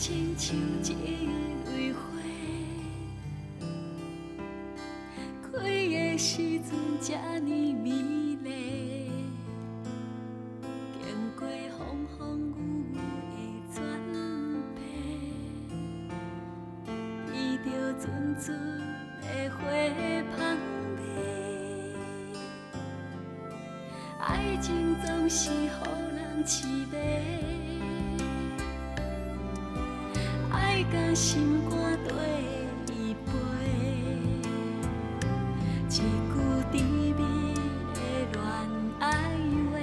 親像一蕊花，開的時陣這呢美麗，經過風風雨雨的轉變，闻著陣陣的花香味。愛情總是予人痴迷，愛甲心肝綴伊飛，一句甜蜜的戀愛話，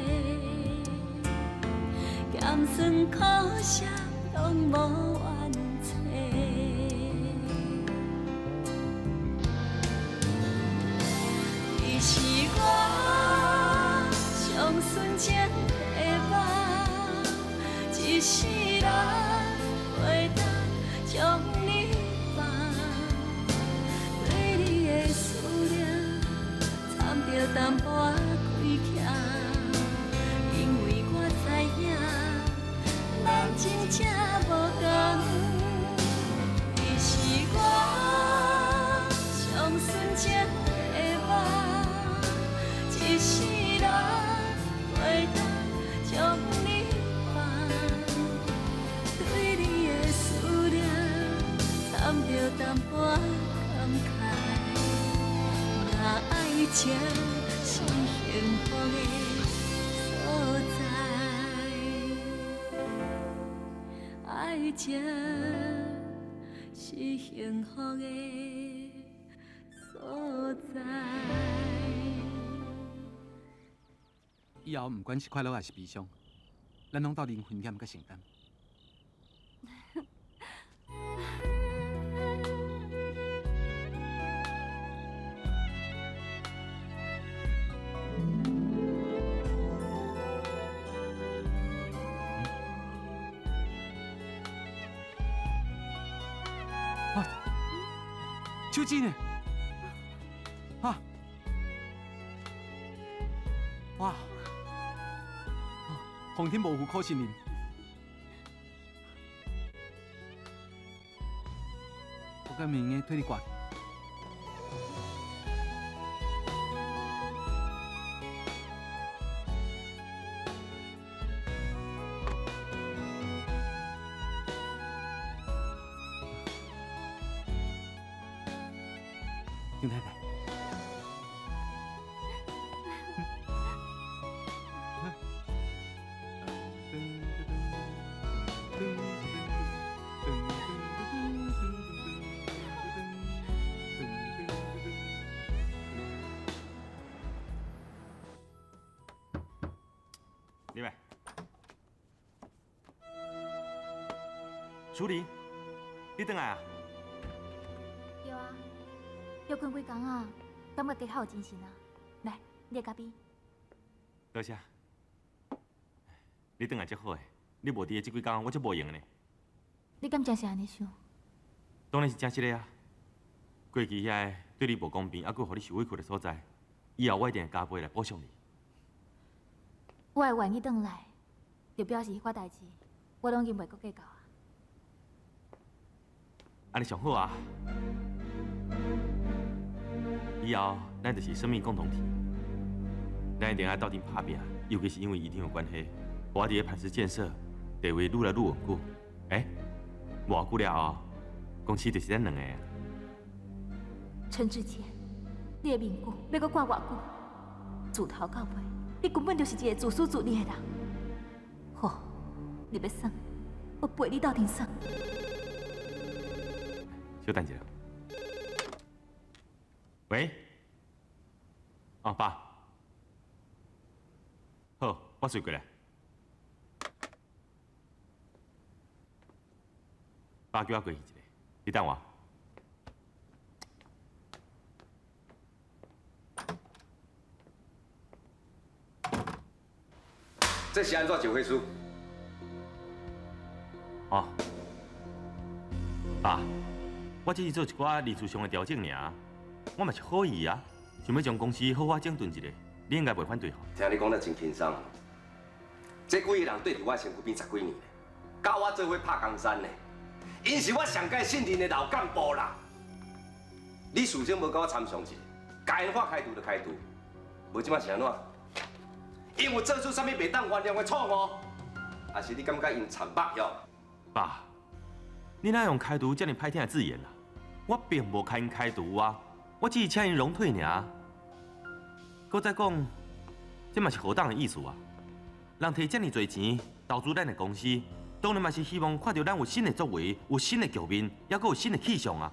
鹹酸苦澀攏無怨嗟。你是我上純情的夢，一世人袂當將你放。對你的思念，摻著淡薄仔虧欠，因為我知影，咱真正無仝。你是我上純情的夢，一世人袂當將你放。對你的思念，摻著淡薄仔感慨。若愛情是幸福的所在，愛情是幸福的所在。以後毋管是快樂抑是悲傷，咱攏鬥陣分擔佮承擔。啊，手指呢？啊！哇！皇天無負苦心人，我敢會用得替你掛去？張太太。入來。淑玲，你轉來啊？對啊，歇睏幾工啊，感覺加較有精神啊。來，你的咖啡。多謝。你轉來足好的，你無佇的這幾工，我足無閒的呢。你敢真是按呢想？當然是真實的啊。過去遐个對你無公平，猶閣予你受委屈的所在，以後我一定會加倍來補償你。我會願意轉來，就表示彼款代誌，我攏已經袂閣計較啊。按呢上好啊！以後咱就是生命共同體，咱一定愛鬥陣拍拚，尤其是因為姨丈的關係，我佇咧磐石建設地位愈來愈穩固。欸，偌久了後，公司就是咱兩个。陳志堅，你的面具欲閣掛偌久？自頭到尾，你根本就是一个自私自利的人。好，你欲耍，我陪你鬥陣耍。小等一下。喂，哦，爸，好，我隨過來。爸叫我過去一下，你等我。這是按怎一回事？哦，爸，我只是做一寡人事上的調整爾，我嘛是好意啊，想欲將公司好好整頓一下，你應該袂反對吼？聽你講得真輕鬆，這幾个人綴佇我身軀邊十幾年，佮我做伙拍江山呢。𪜶是我上盖信任的老干部啦。你事先无共我参详一下，共𪜶话开除就开除，无这马是按怎？𪜶有做出啥物袂当原谅的错误，还是你感觉𪜶残暴哟？爸，你哪用开除这么歹听的字眼啦？我并无共𪜶开除啊，我只是请𪜶荣退尔。阁再讲，这嘛是何党的意思啊？人提这么济钱投资咱的公司，当然嘛是希望看到咱有新的作为，有新的局面，犹阁有新的气象啊。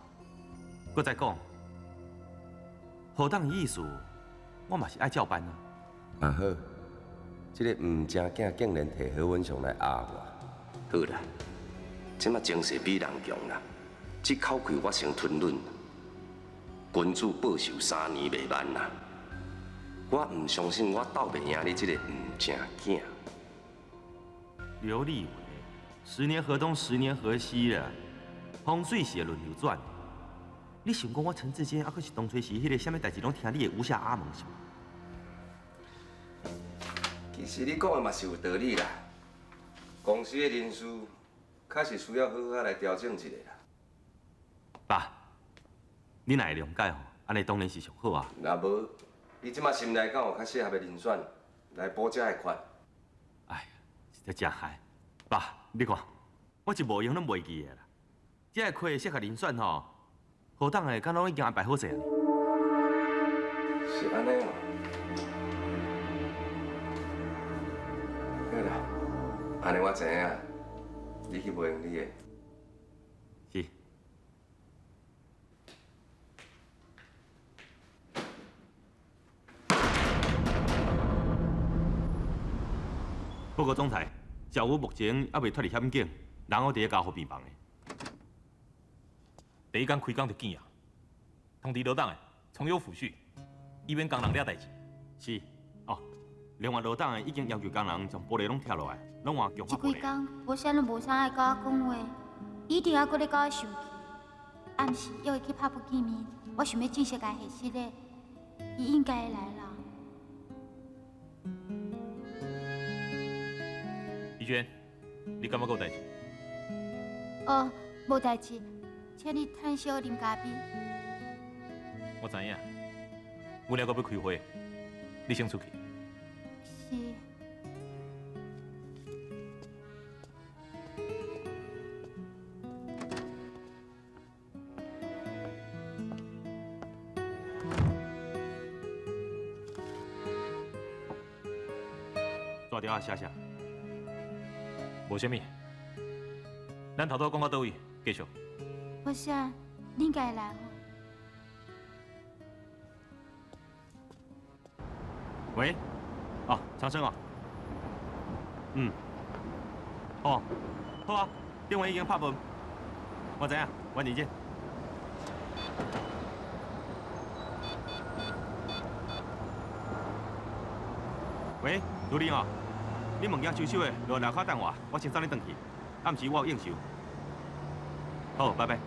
阁再讲，何党的意思，我嘛是爱照办啊。啊好，这个毋正囝竟然提何文雄来压我，好啦，这马情势比人强啦，这口气我先吞忍。君子报仇三年袂晚啦，我毋相信我斗袂赢你这个毋正囝。刘立伟，十年河东，十年河西啦，风水是会轮流转。你想讲我陈志坚，犹阁是当初时彼个啥物代志拢听你的吴下阿蒙是无？其实你讲的嘛是有道理啦，公司的人事确实需要好好来调整一下啦。爸，你若会谅解吼，按呢当然是上好啊。若无，你这马心内敢有较适合的人选来补这个缺？哎呀，实在真害！爸，你看，我一无闲拢袂记的啦。这个缺适合人选吼，何党的敢拢已经安排好势啊？是按呢哦。好啦，按呢我知影，你去无闲你的。是。报告总裁，小吴目前犹未脱离险境，人还伫咧加护病房的。第一工开工就见啊，通知老董的，从优抚恤，以免工人惹代志。是，哦，另外老董的已经要求工人将玻璃拢拆落来，拢换强化玻璃。这几工无啥拢无啥爱佮我讲话，伊一定犹阁咧佮我生气。暗时约伊去拍不见面，我想欲正式共伊核实咧，伊应该会来啦。怡娟，你感觉阁有代志？哦，无代志，请你趁小啉咖啡。我知影，阮还阁欲开会，你先出去。是。纸条仔写啥？无啥物，咱头拄讲到佗位，继续。我想，你应该会来吼。喂，哦，长生哦，嗯，哦，好啊，电话已经拍无，我知影，晚点见。喂，如玲哦，你物件收收的，落楼跤等我，我先送你转去。暗时我有应酬。好，拜拜。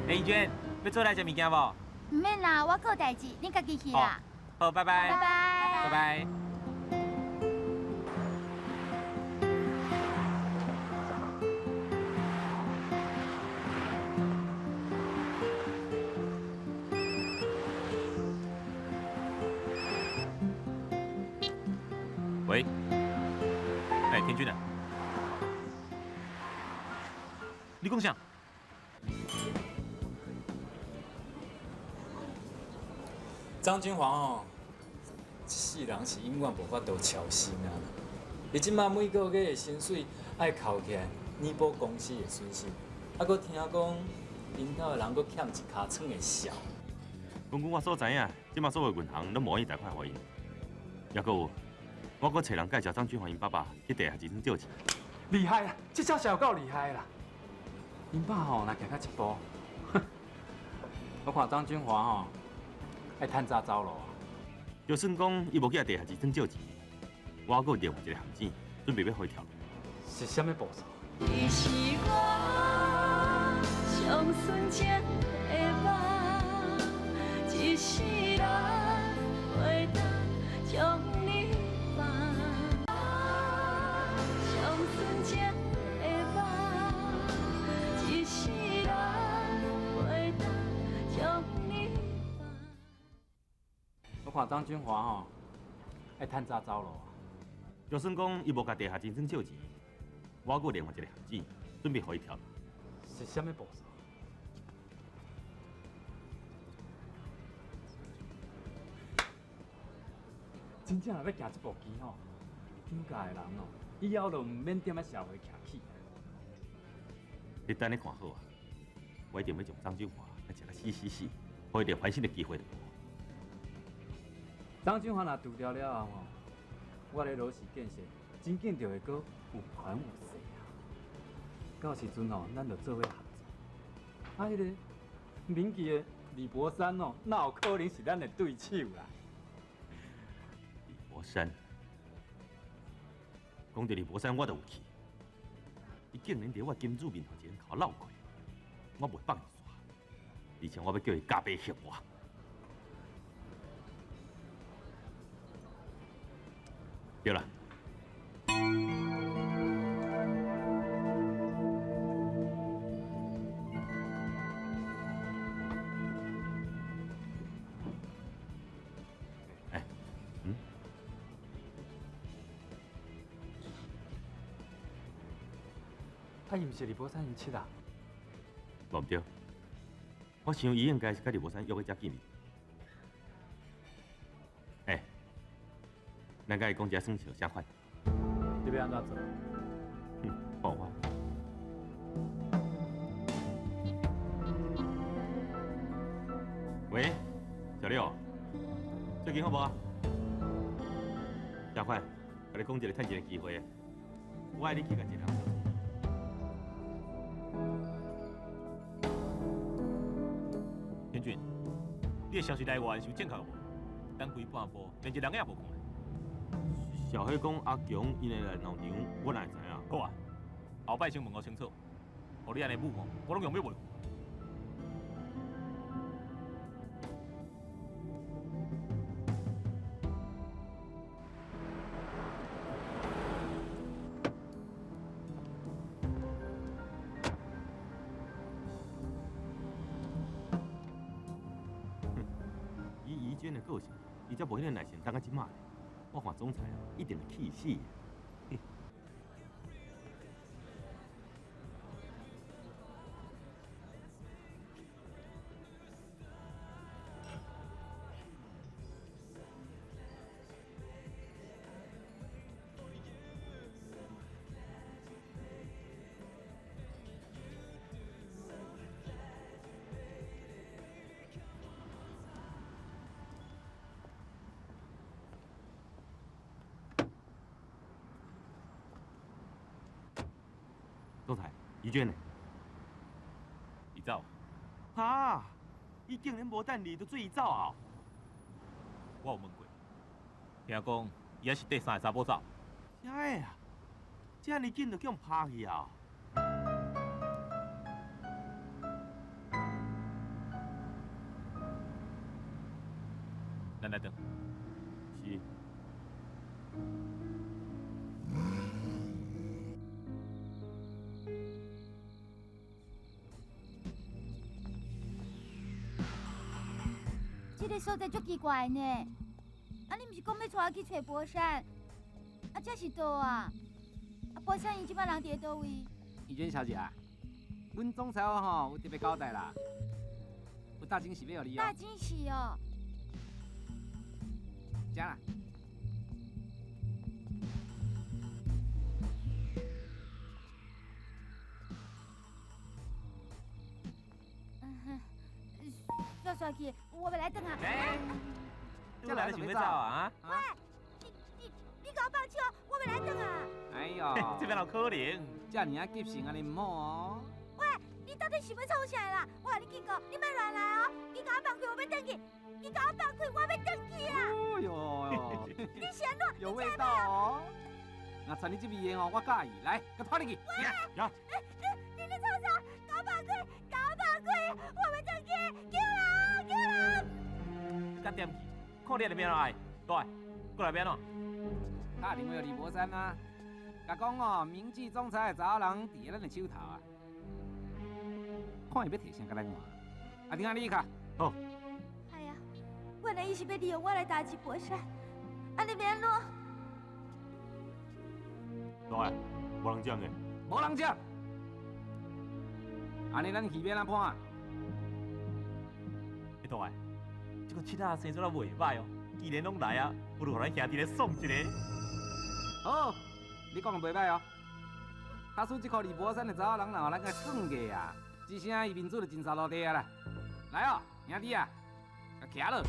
欸，怡娟，欲做来食物件无？毋免啦，我阁有代志，恁家己去啦。好，拜拜。拜拜。拜拜。喂，哎，天君啊，你讲啥？张君华吼，这世人是永远无法度超生啊！伊这摆每个月的薪水爱扣起来，弥补公司的损失，啊，阁听讲𪜶兜的人阁欠一尻川的痟。根据我所知影，这摆所有银行拢无愿意贷款予𪜶，犹阁有，我阁找人介绍张君华𪜶爸爸去地下钱庄借钱。厉害啦，这招是有够厉害啦！𪜶爸吼，若行较一步，我看张君华吼。爱趁早走咯。就算讲伊无去地下钱庄借钱，我阁有另外一个陷阱，准备欲予伊跳。是啥物步骤？你是我上纯情的梦，一世人袂当将你放。上纯看张军华吼，爱趁早走咯。就算讲伊无共地下钱庄借钱，我阁有另外一个陷阱，准备予伊跳。是啥物步数？真正若欲行这步棋吼，张家的人哦，以后就毋免踮咧社会徛起。你等咧看好啊！我一定欲将张军华来食甲死死死，予伊连翻身的机会都无。张军华若除掉了后吼，我咧罗氏建设真紧就会阁有权有势啊！到时阵吼，咱就做伙合作。啊，彼个铭记的李伯山哦，哪有可能是咱的对手啦？李伯山，讲到李伯山，我就有气。伊竟然伫我金主面头前共我闹过，我袂放伊煞，而且我欲叫伊加倍还我。对啦。哎，嗯？啊，伊毋是李伯山𪜶七啊？无毋对，我想伊应该是佮李伯山约伙才见面。哎，咱佮伊讲一下算数啥款？你欲按怎做？哼，看我。喂，小六，最近好无啊？啥款？共你讲一个趁钱的机会，我爱你去共一个人做。天俊，你的消息来源是有正确无？等规半晡，连一个人影也无看。小黑讲阿强𪜶会来闹场，我哪会知影？好啊，后摆先问我清楚。予你按呢舞吼，我拢用欲袂。以怡娟的个性，伊才无彼个耐性等到这马。我看总裁啊，一定会气死。总裁，怡娟呢？伊走。哈！伊竟然无等你，就做伊走啊！我有问过，听讲伊犹是缀三个查某走。啥个啊？遮尔紧就叫𪜶拍去啊？咱来等。是。这个所在足奇怪呢，啊，你毋是讲欲带我去揣博山？啊，这是佗啊？啊，博山伊这摆人伫佗位？怡娟小姐啊，阮总裁吼有特别交代啦，有大惊喜欲予你哦。大惊喜哦！食啦。煞煞去，我欲来转啊！欸，这来想欲走啊？喂，你共我放手，我欲来转啊！哎呦，这边有可能，遮尔啊急性按呢毋好哦。喂，你到底是欲创啥啦？我共你警告，你莫乱来哦！你共我放开，我欲转去！你共我放开，我欲转去啊！哎呦，你是按怎？有味道哦！那像你这味的哦，我佮意，来，佮拖入去。呀！你咧创啥？共我放开！共我放开！我欲转去！救人！救人！你较点去，看你会欲按怎爱？过来，过来欲按怎？打电话予李博山啊，共讲哦，明记总裁的查某人伫咱的手头啊，看伊欲提啥共咱换。阿丁啊，你去。好。哎呀，原來伊是欲利用我來打擊博山，按呢欲按怎？大漢，無人講的。無人接。按呢，咱戲欲按怎拍？欸，大漢，這個七仔生做了袂䆀哦，既然攏來啊，不如予咱兄弟來爽一下。好，你講的袂䆀哦。假使這箍李博山的查某人，若予咱共算過啊，這聲伊面子就真捎落地啊啦。來哦，兄弟啊，共徛落。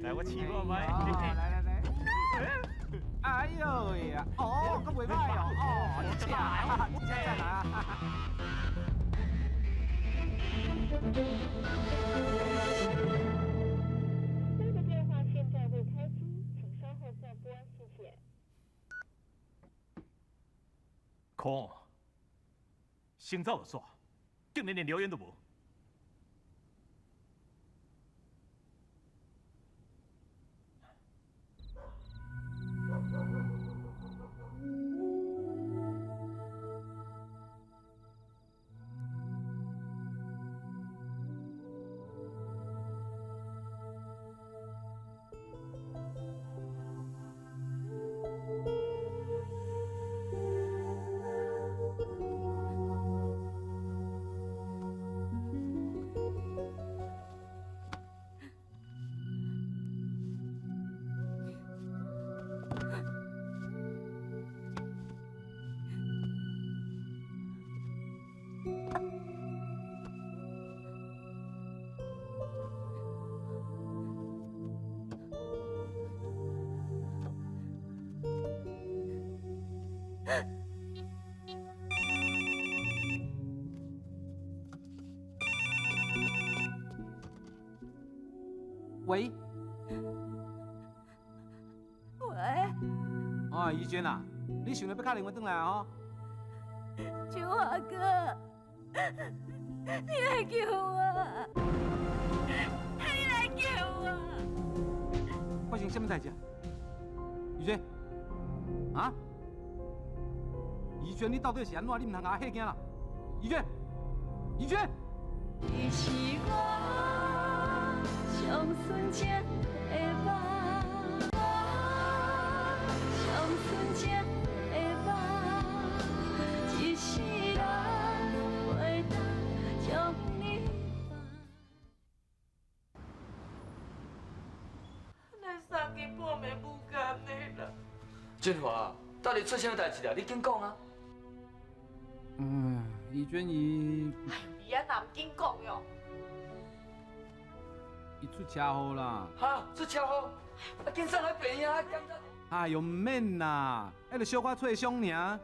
來，我試看覓。來來來。哎呦喂呀！哦，閣袂䆀哦，哦，這這讚啊！這個電話現在未開機，請稍後再撥，謝謝。靠！先走就煞，竟然連留言都無。喂，喂，哦，怡娟啊，你想著欲敲電話轉來啊？吼，秋華哥，你來救我！你來救我！發生啥物代誌啊？怡娟，啊？怡娟，你到底是按怎？你毋通共我嚇驚啦！怡娟，怡娟。你是我上純情的夢，上純情的夢，一世人袂当将你放。咱三更半暝无共的啦。振华，到底出啥物代志啦？你紧讲啊！嗯，怡娟伊，伊啊，若毋紧讲哟。伊出车祸啦！哈，出车祸？啊，紧送来病院啊！检查。哎哟，毋免啦，彼个小可挫伤尔。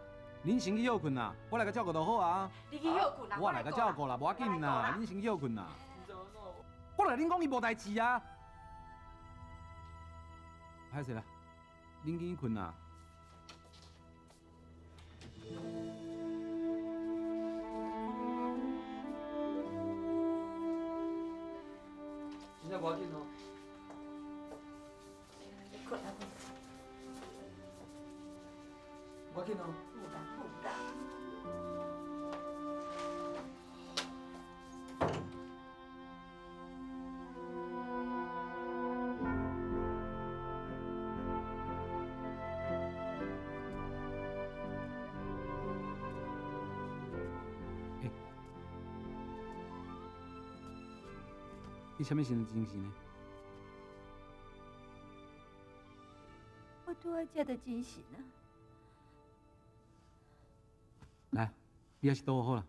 恁先去歇睏啦，我来共照顾就好啊。你去歇睏啦，我来共照顾啦，无要紧啦，恁先去歇睏啦。我来恁讲伊无代志啊。歹势啦，恁紧去睏啦。真正无要紧哦。你睏啊，无要紧哦。有啦有啦。欸，你啥物时阵精神呢？我拄仔才就精神啊！來，你還是倒好啦。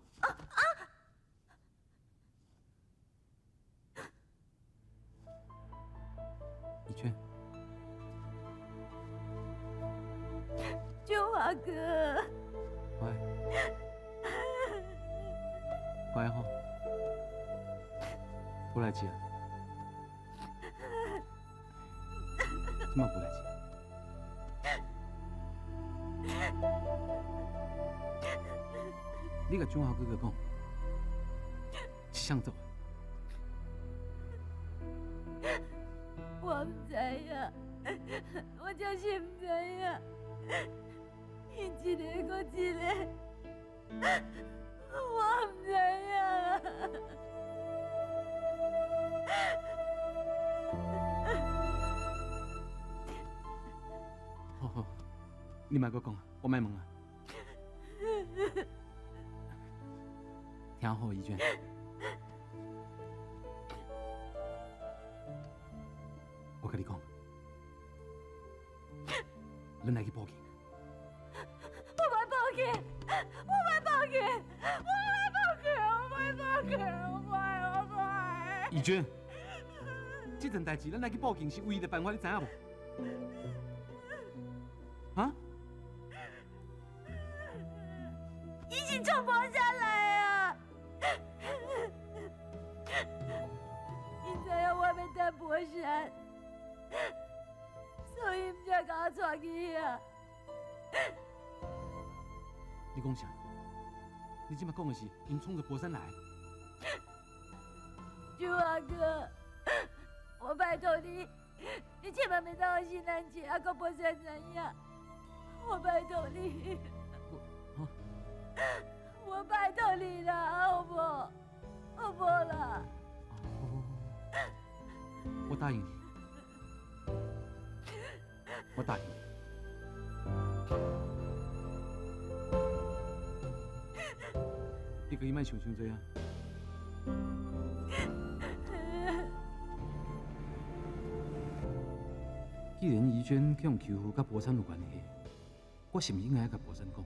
怡娟，秋華哥，乖，乖吼，無代誌啊，這馬無代誌。你共張華哥哥講，是啥做的？我毋知影，我真是毋知影。伊一个阁一个，我毋知影啦。好，你莫閣講，我莫問啊。聽好，怡娟，我佮你講，咱來去報警。我袂報警，我袂報警，我袂報警，我袂報警，我袂，我袂。怡娟，這件代誌咱來去報警是唯一的辦法，你知影無？啊？已經衝破下來啊！伊知影我欲等博山，所以毋才共我帶去遐。你講啥？你這馬講的是𪜶衝著博山來？朱阿哥，我拜託你，你千萬袂當予新蘭姐猶閣博山知影，我拜託你。我拜託你啦，好無？好無啦？我答應你，我答應你。你閣伊莫想傷濟啊！既然怡娟去予欺負，佮博山有關係，我是毋是應該共博山講？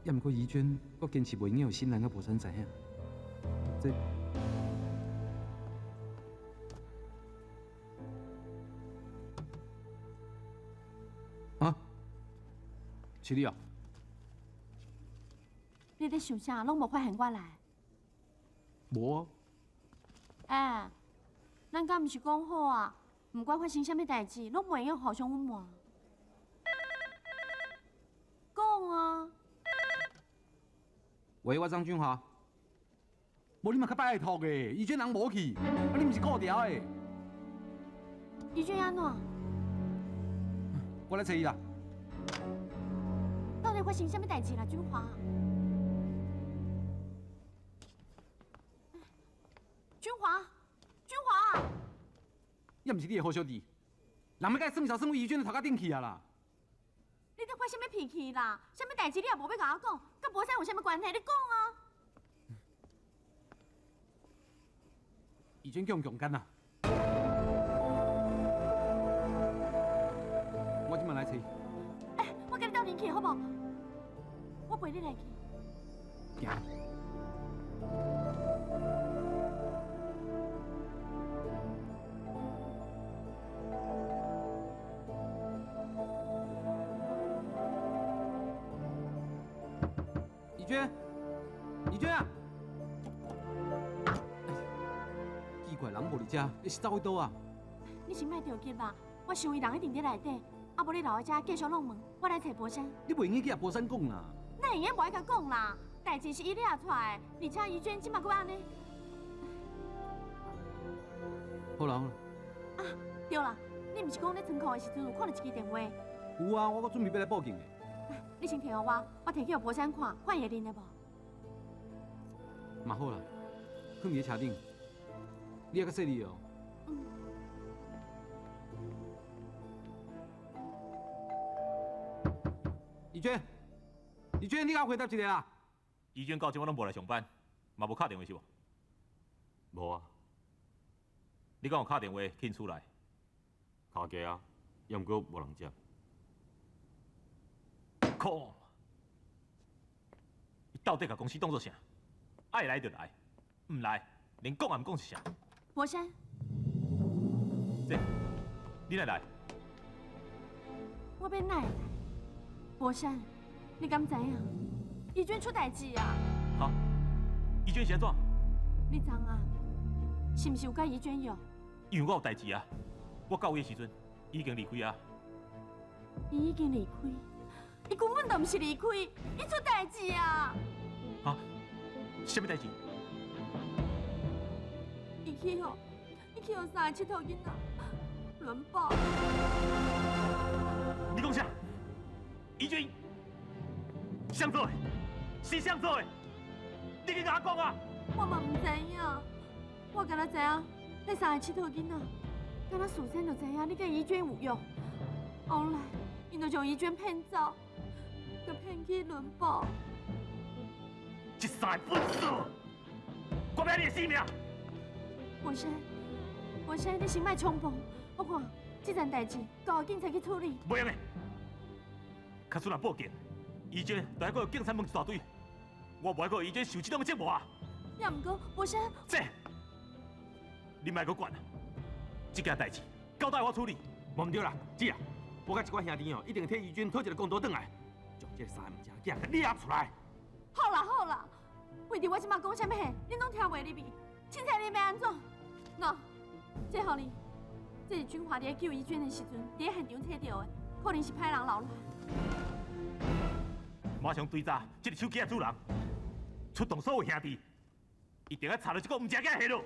也毋過怡娟閣堅持袂用予新蘭佮博山知影，這啊，是你啊？你咧想啥？攏無發現我來？無啊。欸，咱敢毋是講好啊？毋管發生啥物代誌，攏袂用互相隱瞞。講啊！喂，我張俊華。無你嘛較拜託的，怡娟人無去，啊你毋是顧牢的。怡娟按怎？我來揣伊啦。到底發生啥物代誌啦，俊華？俊華，俊華！也毋是你的好小弟，人欲共伊算數算為怡娟的頭殼頂去啊啦！你咧發啥物脾氣啦？啥物代誌你也無欲共我講，佮博山有啥物關係？你講啊！怡娟叫人強姦啦！我這馬來揣伊。欸，我佮你鬥陣去好無？我陪你來去。行。怡娟，怡娟啊！奇怪，人無佇遮，伊是走去佗啊？你先莫著急啦，我想伊人一定佇內底，啊無你留佇遮繼續弄問，我來揣博山。你袂用去共博山講啦？哪會用無愛共講啦？代誌是伊掠出來的，而且怡娟這馬閣按呢。好啦好啦。啊，對啦，你毋是講咧倉庫的時陣有看著一支電話？有啊，我閣準備欲來報警的。你先提予我，我提去予博山看，看伊會認得無？嘛好啦，囥佇咧車頂，你猶閣細膩哦。嗯。怡娟，怡娟，你共我回答一下啦。怡娟到這馬攏無來上班，嘛無敲電話是無？無啊。你敢有敲電話去𪜶厝內？敲過啊，猶毋過無人接。靠！伊到底共公司當作啥？愛來就來，毋來連講也毋講一聲。博山，這，你哪來？我欲哪會來？博山，你敢知影？怡娟出代誌啊！哈？怡娟是按怎？你昨暗是毋是有佮怡娟約？因為我有代誌啊！我到位的時陣，伊已經離開啊。伊已經離開。伊根本就毋是離開，伊出代誌啊！哈？啥物代誌？伊去予三个𨑨迌囡仔輪暴。你講啥？怡娟，誰做的？是誰做的？你緊共我講啊！我嘛毋知影，我敢若知影，彼三个𨑨迌囡仔，敢若事先就知影你佮怡娟有約，後來 𪜶就將怡娟騙走，佮騙去輪堡。這三个笨手，我欲你的性命！文山，文山，你先莫冲动，我看這件代誌交予警察去處理。袂用的，假使若報警，怡娟就愛閣予警察問一大堆，我無愛閣予怡娟受這種折磨啊！也毋過，文山，這你莫閣管啦，這件代誌交代我處理。無毋對啦，姐啊，我佮一寡兄弟哦，一定替怡娟討一个公道轉來，將這三个毋正囝共掠出來。好啦好啦，為著我這馬講啥物話，恁攏聽袂入去。凊彩恁欲按怎？喏，這予你，這是君華佇咧救怡娟的時陣，佇咧現場揣著的，可能是歹人留落。馬上追查這个手機的主人，出動所有兄弟，一定愛查著這个毋正囝下落。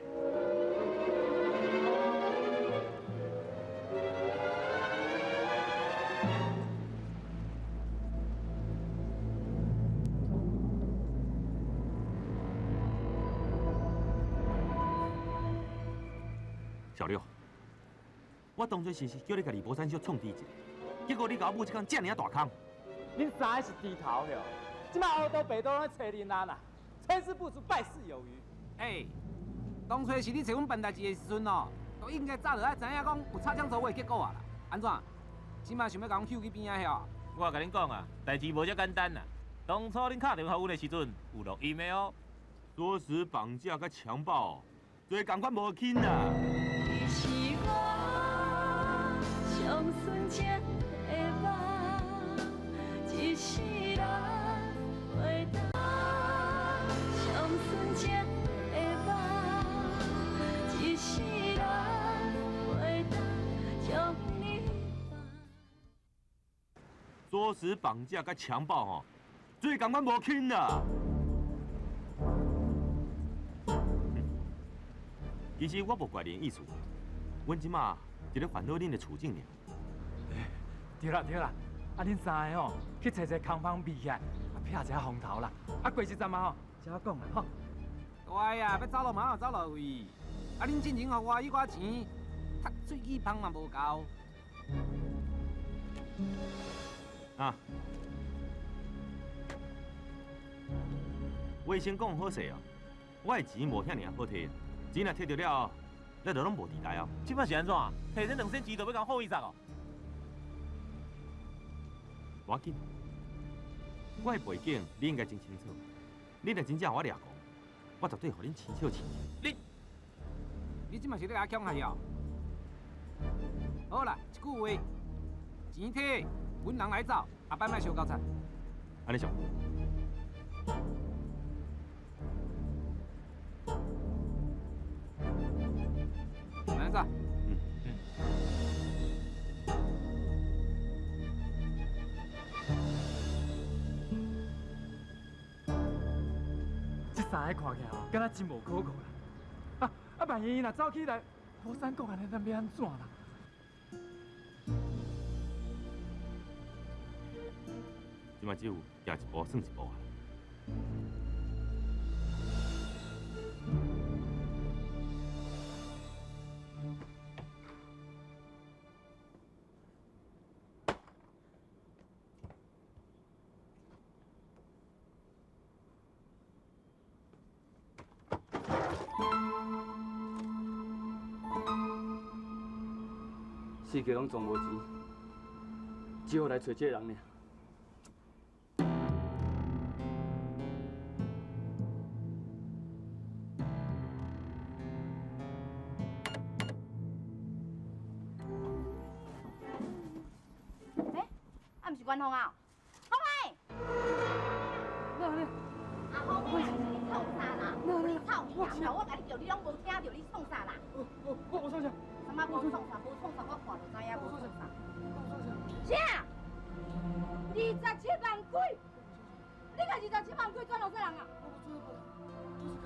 小六，我當初是叫你共李柏山小創治一下，結果你共我舞這工這爾大空。恁三个是豬頭哟！這擺烏刀白刀攏揣恁啊啦，成事不足敗事有餘。欸，當初是你揣阮辦代誌的時陣哦，都應該早就愛知影講有擦槍走火的結果啊啦。按怎？這擺想欲共阮搝去邊仔遐？我共恁講啊，代誌無遮簡單啦。當初恁敲電話予阮的時陣，有錄音的哦。說實綁架佮強暴，做仝款無輕啦。你是我上純情的夢，一世人袂当。上純情的梦，一世人袂当将你放。唆使绑架佮强暴吼，做仝款无轻啦。其實我無怪恁意思，阮這馬佇咧煩惱恁的處境爾。對啦對啦，啊恁三个吼去揣一个空房避起來，啊避一下風頭啦。啊過一陣仔吼，才講啦吼。大啊，欲走路嘛有走路位，啊恁進前予我彼寡錢，讀喙齒芳嘛無夠。啊，話先講好勢哦，我的錢無遐爾好提。錢若提著了後，咱就攏無佇內哦。這擺是按怎？提這兩仙錢就欲共放伊走哦？無要緊，我的背景你應該真清楚。你若真正予我掠狂，我絕對予恁清笑清笑。你這馬是咧共我恐嚇哦？好啦，一句話，錢提，阮人來走，後擺莫相交缠。按呢上。来走。這三个看起來哦，敢若真無可靠啦。啊，萬一𪜶若走起來，無三講按呢，咱欲按怎啦？這馬只有行一步算一步啊。四界攏总无钱，只好来揣这个人尔。欸，啊，毋是关风啊？风来！阿峰啊，你创啥啦？你臭名啦！我共你叫，你攏無聽著，你創啥啦？我無創啥。什麼無創啥？無創啥？我看就知影無創啥。啥？27萬幾？你共27萬幾轉予啥人啊？我是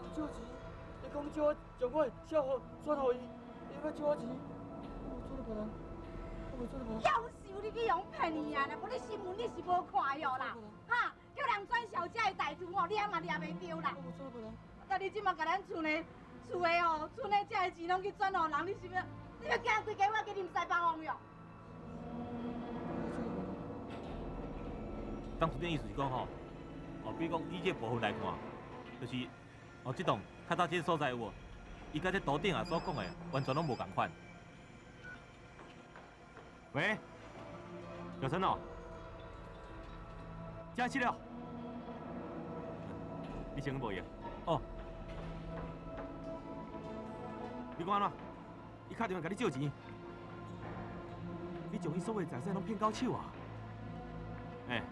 共借錢，伊講借我將我的賬戶轉予伊，伊欲借我錢，我無轉予別人，我無轉予別人。夭壽，你去予人騙去啊！若無你新聞你是無看的啦，哈！叫人轉小姐的大圖吼，你也嘛掠袂著啦。我無轉予別人。啊！你這馬共咱厝內厝的吼，厝內這的錢攏去轉予人，你是欲？你欲驚規家伙去啉西北風哟？董事长意思是讲吼，哦，比如讲以这部分来看，就是哦，这栋较早这个所在有无？伊佮这图顶啊所讲的完全拢无仝款。喂，小陈哦，加起了，你先去无用。哦，你讲按怎？伊敲电话共你借钱，你将伊所有财产拢骗到手啊？欸，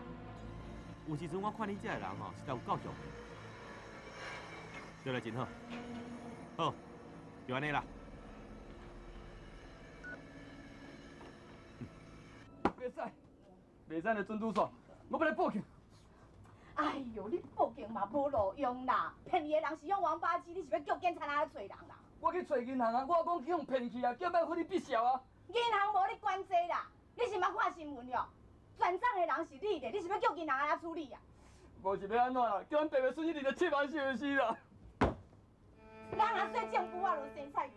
有时阵我看你这个人吼，实在有够强的。对了，真好，好，就按呢啦。袂使，袂使咧，准拄煞，我欲来报警。哎哟，你报警嘛无路用啦，骗你的人是用王八鸡，你是欲叫警察来揣人啦？我去揣银行啊，我讲去予骗去啊，叫莫付你必销啊。银行无咧管这啦，你是捌看新闻哟？转账的人是你咧，你是欲叫银行来处理啊？无是欲按怎啦？叫阮白白损失27万是毋是啦？人若说政府啊，就生菜鸡。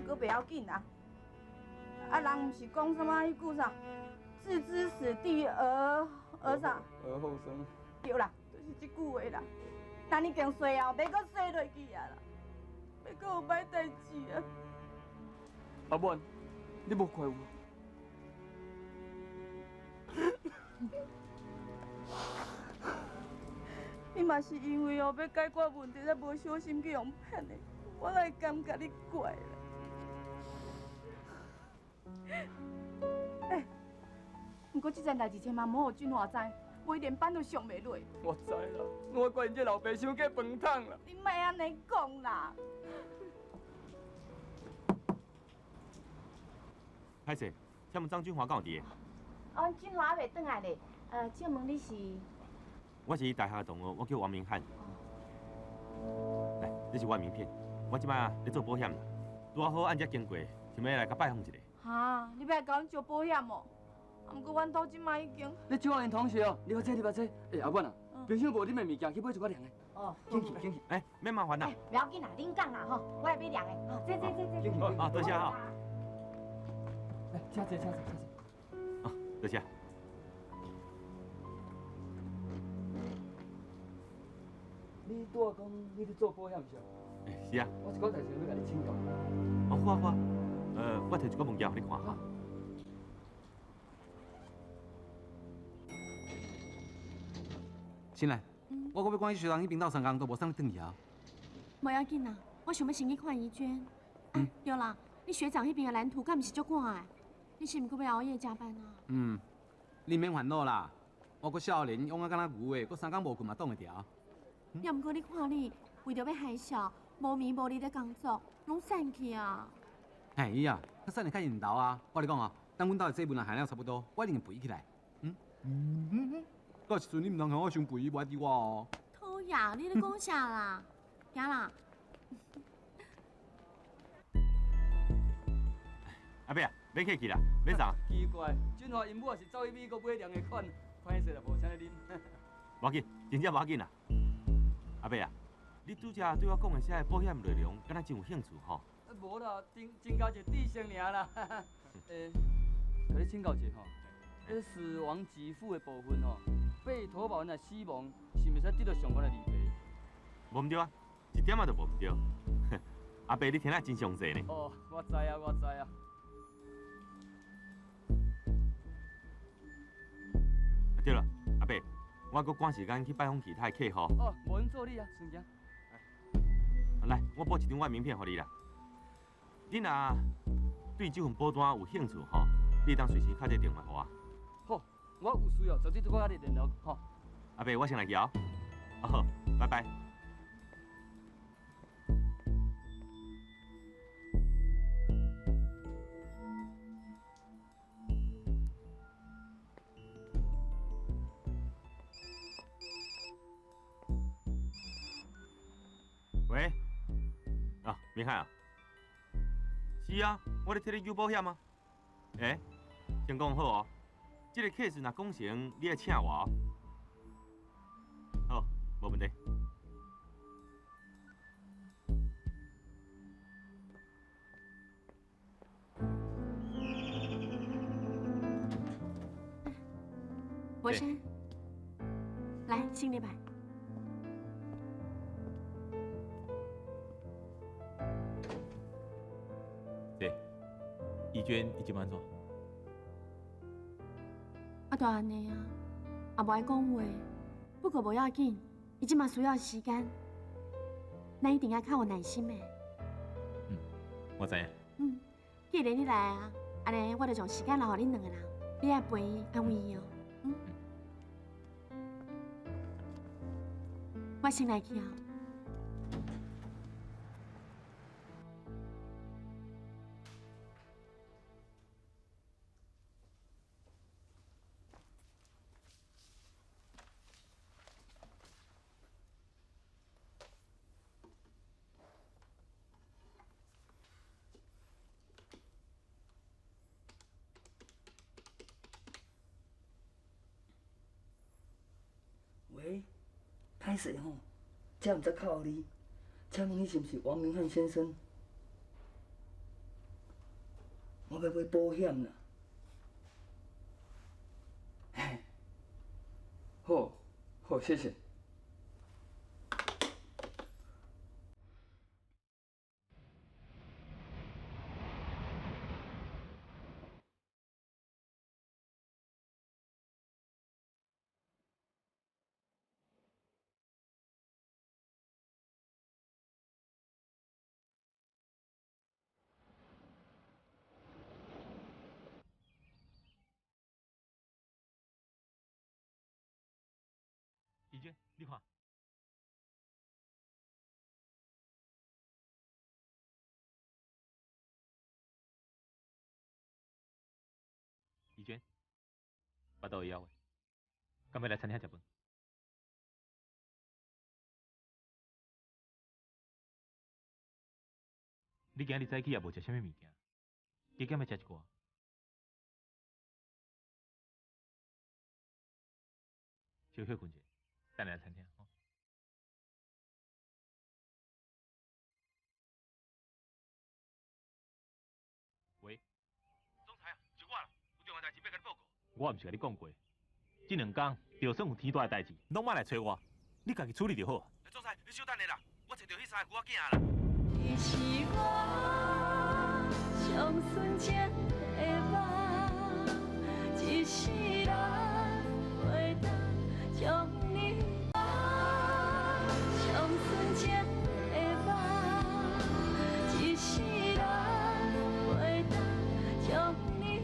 阁袂要紧啦，啊，人毋是讲啥物彼句啥？置之死地而而啥？而后生。对啦，就是这句话啦。咱已经衰啊，袂阁衰落去啊啦，袂阁有歹代志啊。阿满，你无怪我。你嘛是因为哦欲解决问题，才无小心去予骗的，我哪会感觉你怪啦？欸，毋过这件代志千万莫予俊华知，袂连班都上袂落。我知啦，我怪𪜶这老爸伤过饭桶啦。你莫按呢讲啦。歹势，请问张俊华敢有伫？哦，俊华还袂转来咧。请问你是？我是伊大学的同学，我叫王明翰。来，这是我的名片。我这摆咧做保险啦，拄仔好按这经过，想欲来共拜访一下。哈，你欲来共阮招保险哦？啊，毋过阮兜这摆已经……你周华同学哦，你来坐，你来坐。欸，阿满啊，冰箱无恁的物件，去买一寡凉的。哦，紧去，紧去。欸，免麻烦啦。袂要紧啦，恁讲啦吼，我来买凉的。好，坐坐坐坐。紧去。啊，多谢哈。来，请坐，请坐，请坐。啊，多谢。你拄仔讲你咧做保险是？欸，是啊。我一寡代志欲共你请教。哦，好啊好啊。我摕一寡物件予你看哈。新来，我阁欲赶去学长彼边斗相共，都无送你转去啊。无要紧啦，我想欲先去看怡娟。啊，对啦，你学长彼边的蓝图敢毋是足赶的？你是毋阁欲熬夜加班啊？嗯，你免烦恼啦，我阁少年，勇啊敢若牛的，阁三工无睏嘛挡会牢。也毋过你看你，为著欲海啸，无眠无日咧工作，拢散去啊。嘿，伊啊，较散会较缘投啊！我共你讲啊，等阮兜的这份啊下了差不多，我一定会肥起来。到时阵你毋通嫌我伤肥，无爱滴我哦。讨厌，你咧讲啥啦？行啦。阿伯啊，免客气啦，免送。奇怪，俊华𪜶母也是走去美国买凉的款，歹势啦，无请你啉。无要紧，真正无要紧啦。阿伯啊，你拄才对我讲的这个保险内容，敢若真有兴趣吼？无啦，增加一个知识尔啦。欸，共你请教一下吼，彼死亡给付的部分吼，被投保人若死亡，是毋是会得到相关的理赔？无毋对啊，一点仔都无毋对。阿伯，你听得真详细呢。哦，我知啊，我知啊。对了，阿伯，我阁赶时间去拜访其他的客户。哦，无用做你啊，先行。来，我补一张我的名片予你啦。你若对这份保单有兴趣吼，你会当随时敲这个电话予我。好，我有需要绝对阁佮你联络吼。阿伯，我先来去哦。好，拜拜。喂，啊，明翰啊，是啊，我咧替你救保险啊。欸，先讲好哦，这个 case 若讲成，你爱请我哦。好，无问题。博山，来，先入来。对，怡娟，伊这摆按怎？啊，就按呢啊，也无爱讲话，不过无要紧，伊这马需要时间，咱一定爱较有耐心的。嗯，我知影。嗯，既然你来啊，按呢我就将时间留予恁两个人，你爱陪伊，安慰伊哦。嗯。我先来去啊。喂，歹势吼，这毋知敲予你，请问你是毋是王明汉先生？我欲买保险啦。嘿，好，好，谢谢。怡娟，你看。怡娟，腹肚会枵的，敢欲来餐厅食饭？你今日早起也无食啥物物件，加减欲食一寡。小歇困者，等下来餐厅吼。喂，总裁啊，是我啦，有重要代志欲共你报告。我毋是共你讲过，这两工就算有天大的代志，拢莫来揣我，你家己处理就好。总裁，你稍等下啦，我揣著彼三个龟仔囝啦。你是我上纯情的梦，一世人袂当将你放。上纯情的梦，一世人袂当将你放。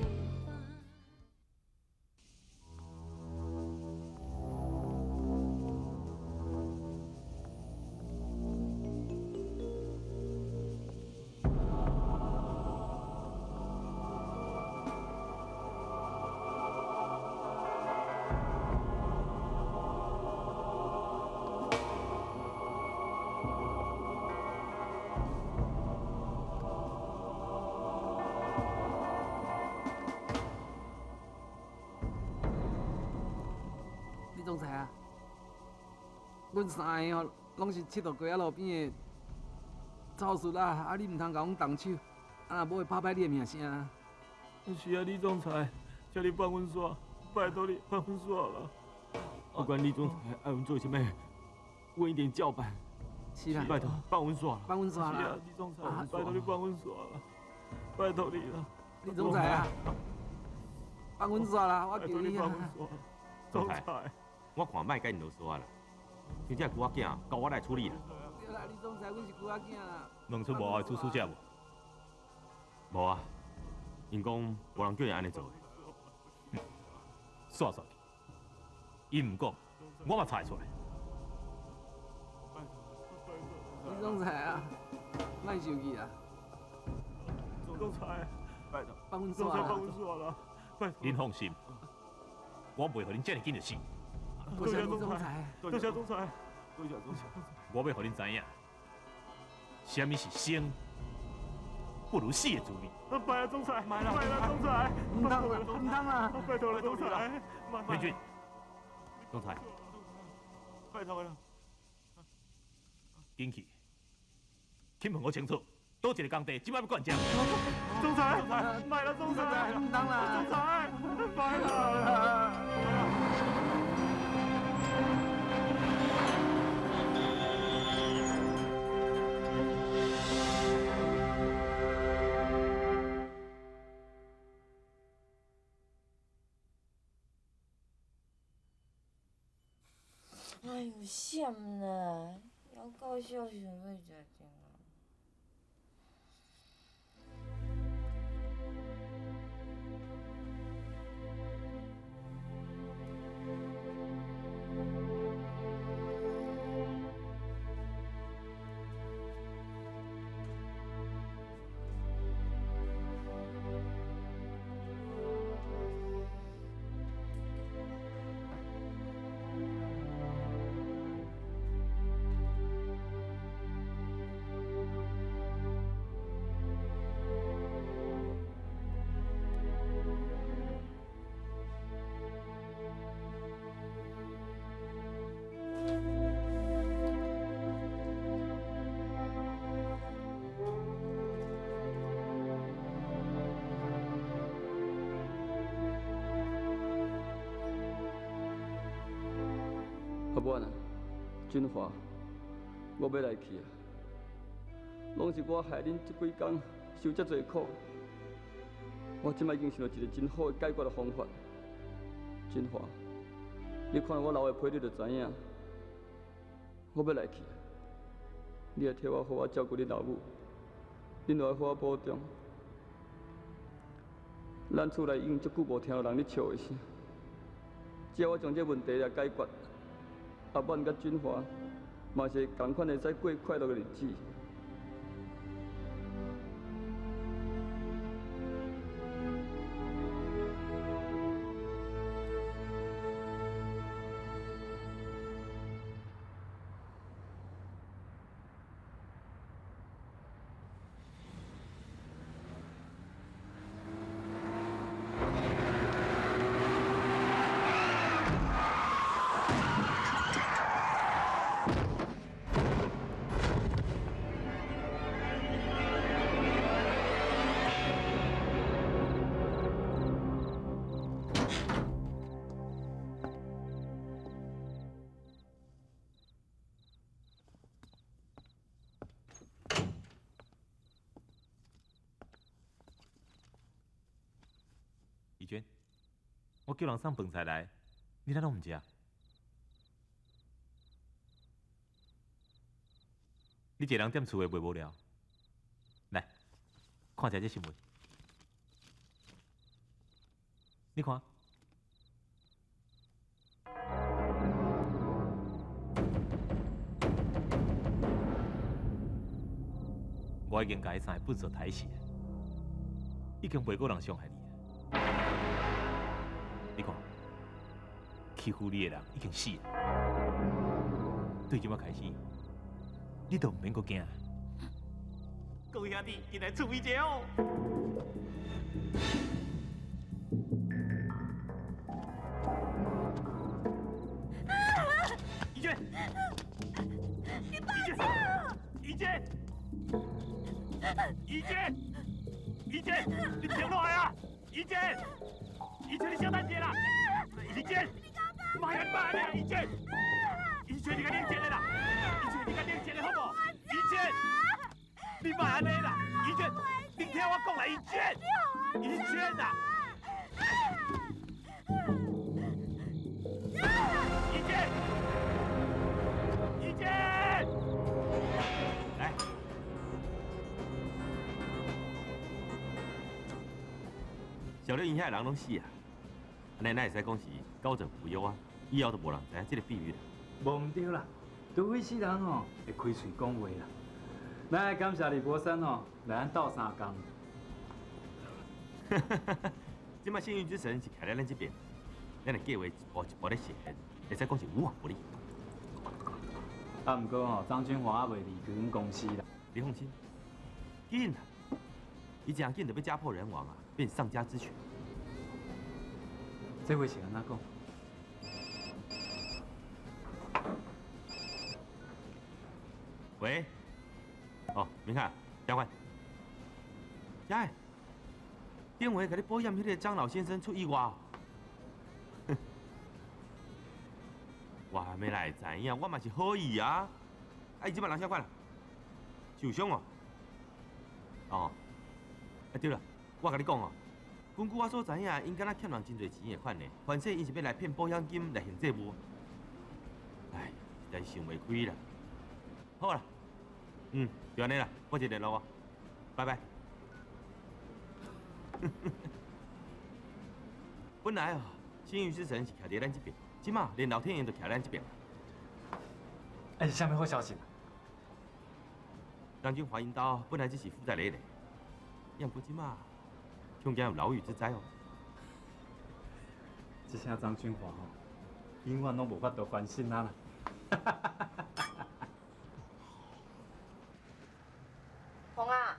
李总裁啊，阮三个吼，拢是佚佗街仔路边的臭术啊！啊，你毋通共阮动手，啊，若无会拍歹你的名声啊！是啊，李总裁，请你放阮煞，拜托你放阮煞啦！不管李总裁爱阮做啥物，阮一定照办。是啦，拜托放阮煞啦！放阮煞啦！是啊，李总裁，拜托你放阮煞啦！拜托你啦！李总裁啊，放阮煞啦！我求你啊！总裁，我看莫共𪜶啰嗦啊啦，像这龟仔囝，交我来处理啦。对啦，李总裁，阮是龟仔囝啦。问出无爱主使者无？无啊，𪜶讲无人叫𪜶按呢做的。煞煞去，伊毋讲，我嘛猜会出来。李总裁啊，莫生气啊！总裁，拜托，放阮煞啦！放阮煞啦！拜托。恁放心，我袂予恁遮尔紧就死。多谢李总裁，多谢总裁，多谢总裁。我欲予恁知影，啥物是生不如死的滋味。拜啊，总裁，拜啦，总裁，毋通啦，毋通啦，拜托啦，总裁。天俊，总裁，拜托啦，紧去，去问我清楚，佗一个工地，这摆欲管遮？总裁，拜啦，总裁，毋通啦，总裁，拜啦。哎呦，险啦！犹够笑想欲食饭啊！阿满啊，俊华，我欲来去啊！拢是我害恁这几工受遮济苦。我这摆已经想到一个真好的解决的方法。俊华，你看我留的批你就知影。我欲来去啊！你爱替我好好照顾恁老母，恁就爱好好保重。咱厝内已经足久无听到人咧笑的声，只要我将这个问题来解决。阿满佮俊华嘛是仝款会使过快乐的日子。怡娟，我叫人送饭菜来，你哪拢毋食？你一个人踮厝会袂无聊？来，看一下这新闻，你看。我已经共彼三个笨手刣死，已经袂阁人伤害你。你看，欺负你的人已经死了。对这摆开始，你都毋免阁惊。各位兄弟，进来趣味者哦。怡娟，你放手！怡娟，怡娟，怡娟，你停落来啊！怡娟。怡娟，你小等一下啦！怡娟，莫按呢啦！怡娟，怡娟，你较冷静下啦！怡娟，你较冷静下好无？怡娟，你莫按呢啦！怡娟，你听我讲啦！怡娟，怡娟啊！怡娟，怡娟，来。小刘因遐人拢死啊！按呢，咱会使讲是高枕无忧啊！以后就无人知影这个秘密啦。无毋对啦，除非死人吼会开喙讲话啦。咱爱感谢李伯山吼来咱斗相共。这摆幸运之神是徛咧咱这边，咱的计划一步一步咧实现，会使讲是无往不利。啊，毋过吼，张君华犹未离开阮公司啦。你放心，紧啦，伊诚紧就欲家破人亡啊，变丧家之犬。这话是按怎讲？喂，哦，明凯，长官，佳，顶回共你保险彼个张老先生出意外。我欲来会知影，我嘛是好意啊。啊，伊这摆人啥款啦？受伤哦。哦，啊对啦，我共你讲哦，根据我所知影，𪜶敢若欠人真济钱的款呢，反正𪜶是欲来骗保险金来还债务。哎，实在是想袂开啦。好啦，就按呢啦，我一联络哦，拜拜。本来哦，幸运之神是徛伫咱这边，这马连老天爷都徛咱这边。哎，是啥物好消息？张军华𪜶兜本来只是负债累累，也毋过这马，恐惊有牢狱之灾哦。这声张军华吼，永远拢无法度翻身啊啦！红啊，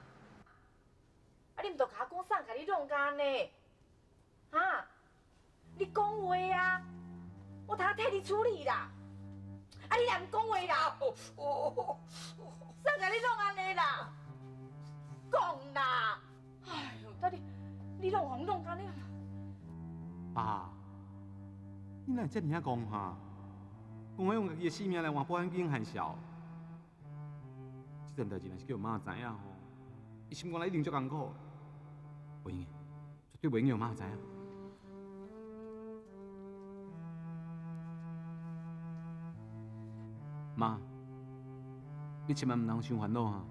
啊你毋著共我讲啥，共你弄甲按呢？哈？你讲话啊！我通替你处理啦。啊你若毋讲话啦，啥共你弄按呢啦？讲啦！哎哟，到底你拢予弄甲按呢？爸，你哪会遮尔仔戆哈？讲我用家己的性命来换保险金含笑，这件代志若是叫妈知影吼，伊心肝内一定足艰苦。袂用的，绝对袂用予妈知影。妈，你千万毋通伤烦恼哈。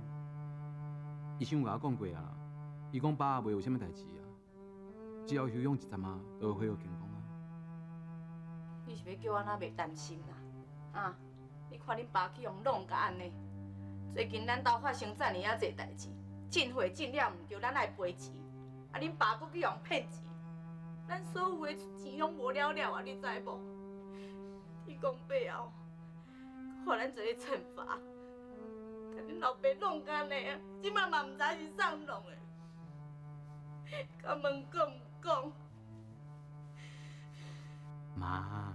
医生有共我讲过啊，伊讲爸袂有啥物代志啊，只要休养一阵仔，就会恢复健康啊。你是欲叫我哪袂担心啦？啊！你看恁爸去予弄甲按呢，最近咱兜发生遮尔仔济代志，进货进了毋对，咱爱赔钱，啊恁爸阁去予骗钱，咱所有的钱拢无了了啊！你知无？天公伯后，予咱一个惩罚，共恁老爸弄甲按呢，这摆嘛毋知是啥弄的，敢问讲毋讲？妈，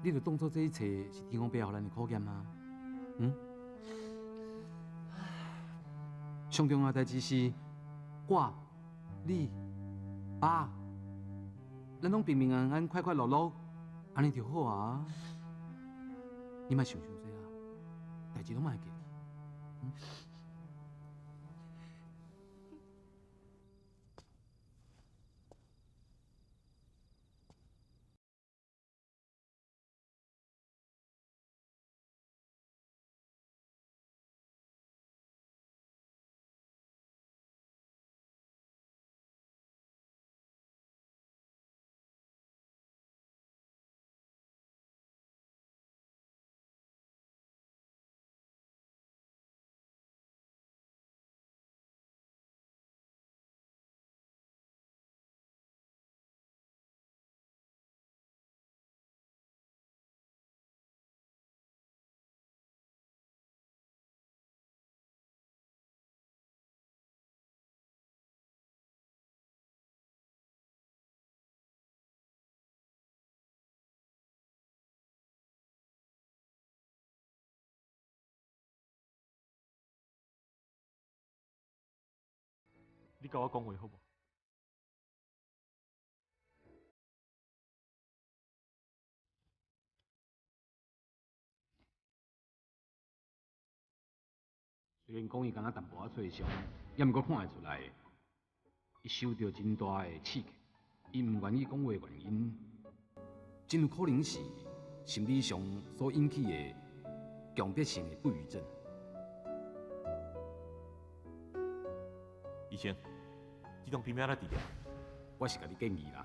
你著当作这一切是天公伯予咱的考验啊？嗯？上重要代志是，我、你、爸，咱拢平平安安、快快乐乐，按呢就好啊。你莫想伤济啊，代志拢莫会过去。嗯？你共我讲话好无？虽然讲伊敢若淡薄仔吹伤，也毋过看会出来，伊受著真大的刺激。伊毋愿意讲话的原因，真有可能是心理上所引起的强迫性的不语症。医生，这种病欲按怎治疗？我是共你建议啦，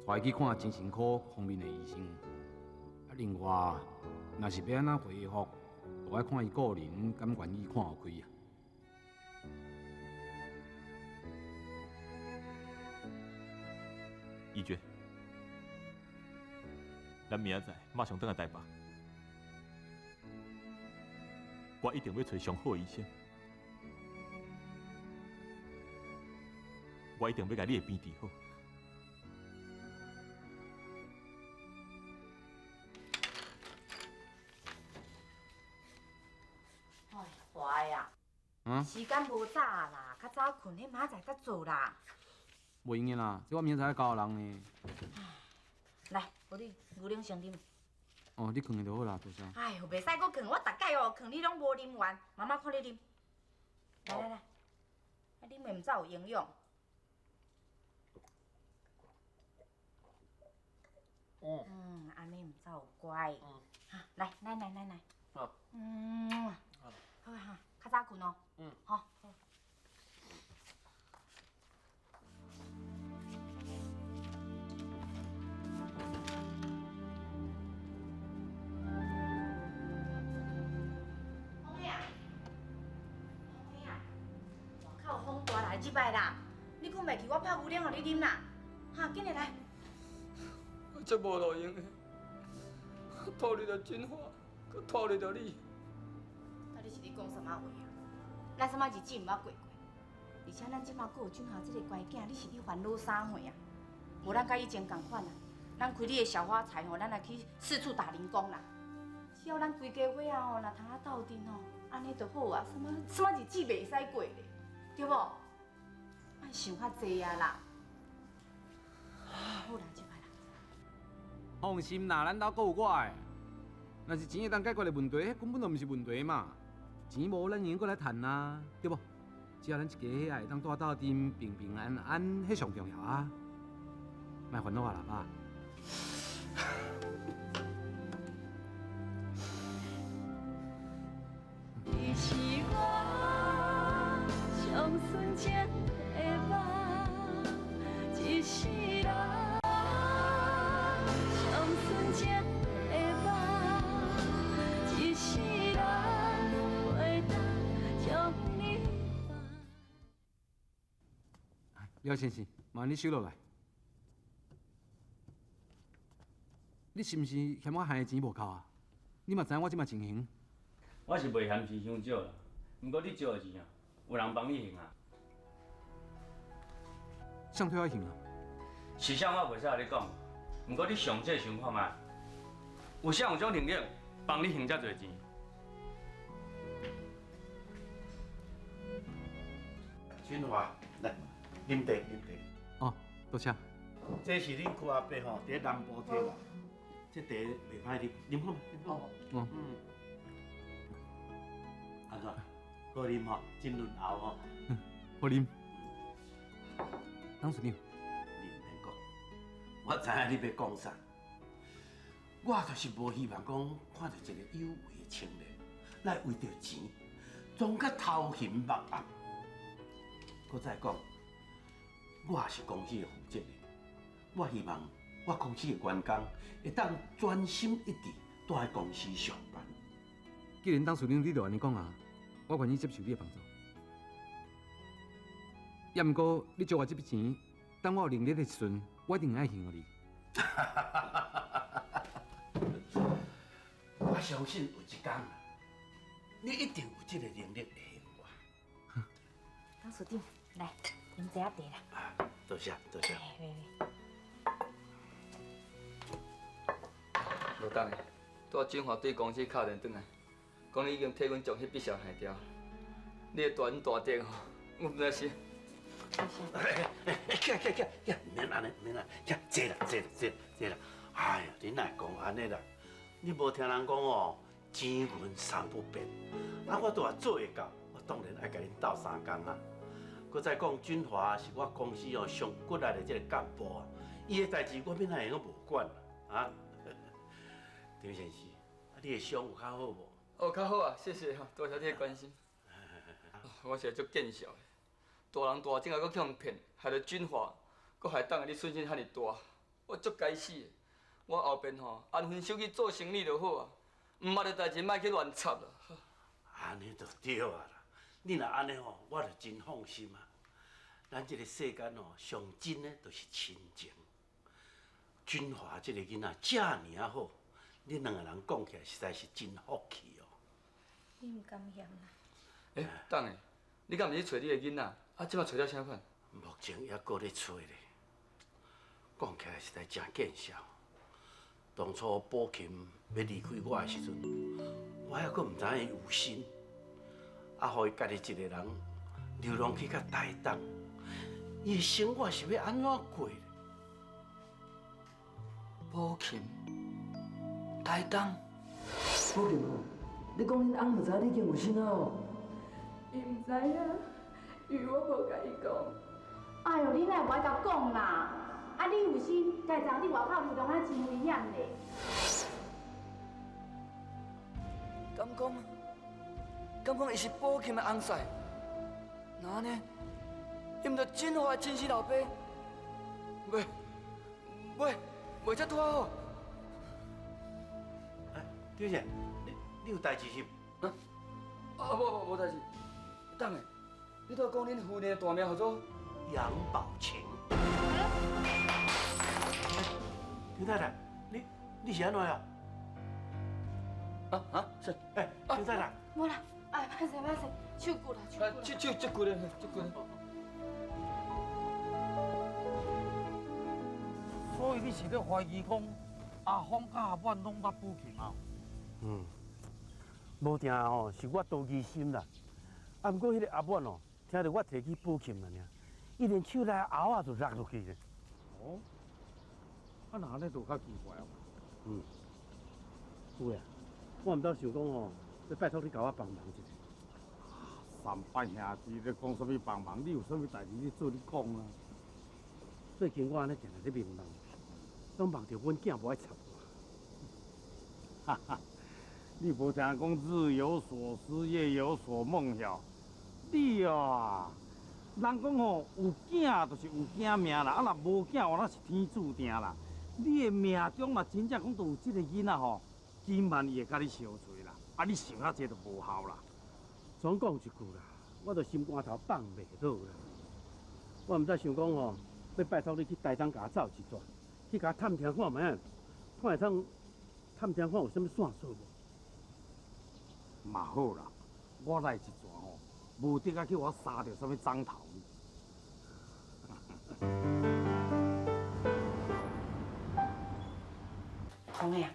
带伊去看精神科方面的医生。啊，另外，若是欲按怎恢复，就爱看伊个人敢愿意看予开啊。怡娟，咱明仔载马上转来台北，我一定欲揣上好的医生，我一定欲共你的病治好。哎，华呀，时间无早啦，较早睏，彼明仔载才做啦。袂用的啦，这我明仔载爱交予人呢。来，无你牛奶先啉。哦，你囥下就好啦，多谢。哎哟，袂使阁囥，我逐摆哦囥你拢无啉完，妈妈看你啉。来来来，啊啉的毋才有营养。嗯，按呢毋才有乖。哈，来来来来来。好。嗯。好哈，较早睏哦。嗯。好。这摆啦，你睏袂去，我泡牛奶予你啉啦。哈，紧来来。我足无路用的，拖累著振华，阁拖累著你。啊，你是咧讲啥物话啊？咱啥物日子毋捌过过？而且咱这马阁有振华这个乖囝，你是咧烦恼啥货啊？无咱佮以前仝款啊，咱开你的小发财吼，咱来去四处打零工啦。只要咱规家伙仔吼，若通啊斗阵吼，按呢就好啊。啥物啥物日子袂使过咧，对无？莫想较济啊啦！好啦，这摆啦。放心啦，咱兜阁有我的。若是钱会当解决的问题，彼根本就毋是问题嘛。钱无，咱会用阁来趁啊，对无？只要咱一家伙仔会当蹛斗阵，平平安安，彼上重要啊！莫烦恼啊啦，爸。你是我上纯情的梦，一世人上纯情的梦，一世人袂当将你放。廖先生，麻烦你收落来。你是毋是嫌我还的钱无够啊？你嘛知影我这马情形。我是袂嫌钱伤少啦，毋过你借的钱啊，有人帮你还啊。谁替我还啊？是啥我袂使共你讲，毋过你详细想看觅，有啥有种能力帮你还遮济钱？振华，来，啉茶，啉茶。哦，多谢。这是恁舅阿伯吼，伫南部摕来，这茶袂歹啉，啉看觅，啉看觅。哦。嗯。按怎？好啉吼，真润喉吼。好啉。董事长，你毋免讲，我知影你欲讲啥。我就是无希望讲看著一个有为的青年，来为著钱，装甲头晕目暗。阁再讲，我也是公司的负责人，我希望我公司的员工会当专心一致，蹛伫公司上班。既然董事长你就按呢讲啊，我愿意接受你的帮助。也毋过，你借我这笔钱，等我有能力的时阵，我一定爱还予你。我相信有一天，你一定有这个能力会还我。董事长，来，啉一下茶啦。多谢，多谢。无等下，拄仔振华对公司敲电转来，讲你已经替阮将彼笔账还掉。你的大恩大德吼，我毋知是。哎，起来起来起来，毋免按呢，毋免按呢，起来坐啦，坐啦，坐坐啦。哎呀，你哪会讲按呢啦？你无听人讲哦，钱银三不变。啊，我都也做会到，我当然爱共𪜶斗相共啊。阁再讲，振华是我公司哦上骨力的这个干部啊，伊的代志我欲哪会阁无管啊？张先生，啊，你的伤有较好无？哦，较好啊，谢谢吼，多谢你的关心。我是足见笑的，大人大种啊，阁去予人骗，害著振华，阁害党的你损失遐尔大，我足该死的。我后边吼安分守己做生意就好啊，毋捌的代志莫去乱插啦。按呢就对啊啦，你若按呢吼，我就真放心啊。咱这个世间吼，上真的就是亲情。振华这个囡仔遮尔仔好，恁两个人讲起来实在是真福气哦。你毋甘嫌啦？欸，董的，你敢毋是去揣你的囡仔？啊，这马揣了啥款？目前犹阁咧揣咧，讲起来实在真见笑。当初宝琴欲离开我的时阵，我犹阁毋知影伊有心，啊，予伊家己一个人流浪去到台东，伊的生活是欲按怎过咧？宝琴，台东。宝琴哦，你讲恁翁毋知你已经有新仔哦？伊毋知影，因为我无共伊讲。哎哟，你哪会无爱共讲啦？啊，你有心，家藏伫外口流浪啊，真危险咧。敢讲？敢讲伊是宝琴的翁婿？那按呢？伊毋就真华的亲生老爸？袂，袂，袂遮拄仔好。哎，张姐，你有代志是？啊？啊，无无无代志。等下，你拄仔讲恁夫人的大名号做杨宝琴。张太太，你是按怎啊？啊啊是。哎，张太太。无啦，哎，歹势歹势，手骨啦手骨啦。手手这骨咧，这骨咧。所以你是咧怀疑讲阿峰佮阿满拢捌补琴啊？嗯，无定吼，是我多疑心啦。啊，毋过彼个阿满哦，听著我提起补琴啊，尔，伊连手内鏊仔就落落去咧。哦，啊，若按呢就较奇怪啊。嗯，有啊，我毋知想讲吼，欲拜托你共我帮忙一下。三伯兄弟咧讲啥物帮忙？你有啥物代志你做你讲啊。最近我按呢定定咧眠梦，拢梦著阮囝无爱插我。哈哈，你无听讲日有所思，夜有所梦哟？你哦，人讲吼，有囝就是有囝命啦，啊若无囝，我那是天注定啦。你的命中若真正讲都有这个囡仔吼，今晚伊会佮你相随啦。啊，你想较济就无效啦。总讲一句啦，我就心肝头放袂落啦。我毋知想讲吼，欲拜托你去台东共我走一转，去共我探听看觅，看会当探听看有啥物线索无？嘛好啦，我来一转吼，无得啊去予我杀著啥物脏头。红的啊，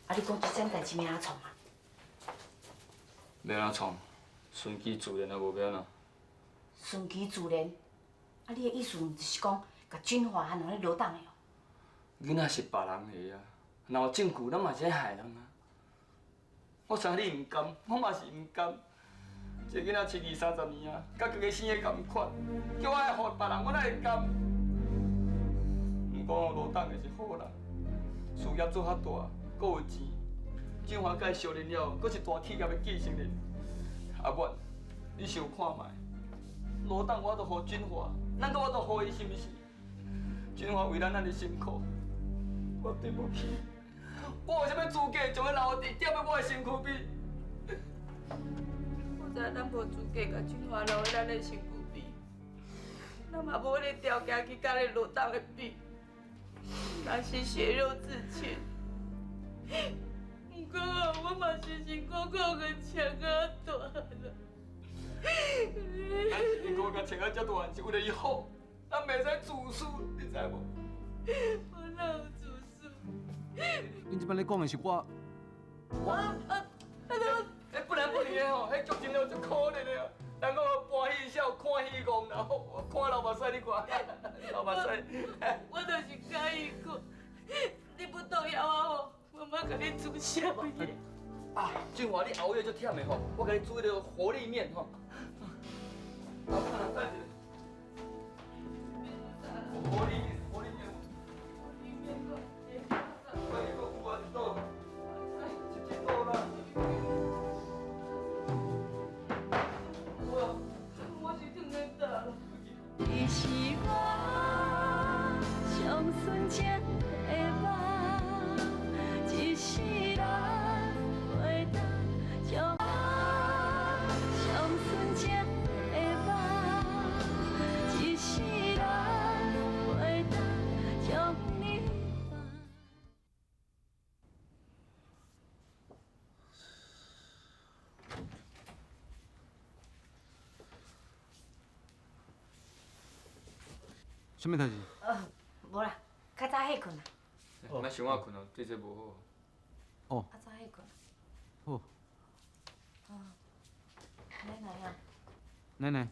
啊你讲这件代志欲按怎创啊？欲按怎创？顺其自然啊，无欲按怎？顺其自然。啊，你的意思毋就是讲，共俊华和两个罗党的哦？囡仔是别人的啊，若有证据，咱嘛是爱害人啊。我知你毋甘，我嘛是毋甘。这个囡仔饲二三十年啊，佮家己生的仝款，叫我爱予别人，我哪会甘？毋过罗党的是好人，事业做较大，阁有钱。俊华佮伊相认了，阁是大企业的继承人。阿满，你想看觅？罗党我都予俊华，咱阁我都予伊，是毋是？俊华为咱遮尔辛苦，我对不起。我有啥物资格将彼留伫踮咧我的身躯边？我知咱无资格共俊华留伫咱的身躯边，咱嘛无彼个条件去佮彼罗党的比，那是血肉之亲。毋过我嘛辛辛苦苦共撑到大啦。咱辛辛苦苦共撑到遮大汉，是为了伊好，咱袂使自私，你知无？我哪有自私？恁这摆咧讲的是我，我啊啊！欸，本来不离的吼，彼剧情了足可怜的啊。人讲搬戏笑，看戏戆啦，我看流目屎，你看，流目屎。我就是佮意看，你不动摇我吼，我妈共你煮啥物？啊，俊华，你熬夜足忝的吼，我共你煮彼个活力面吼。啊，等下。活力面，活力面。活力面。你是我上纯情的梦，一世人袂当将我上纯情的梦，一世人袂当将你放。啥物代志？无啦，较早歇睏啦。莫伤晚睏哦，对这无好。哦。较早歇睏。好。哦，奶奶啊。奶奶。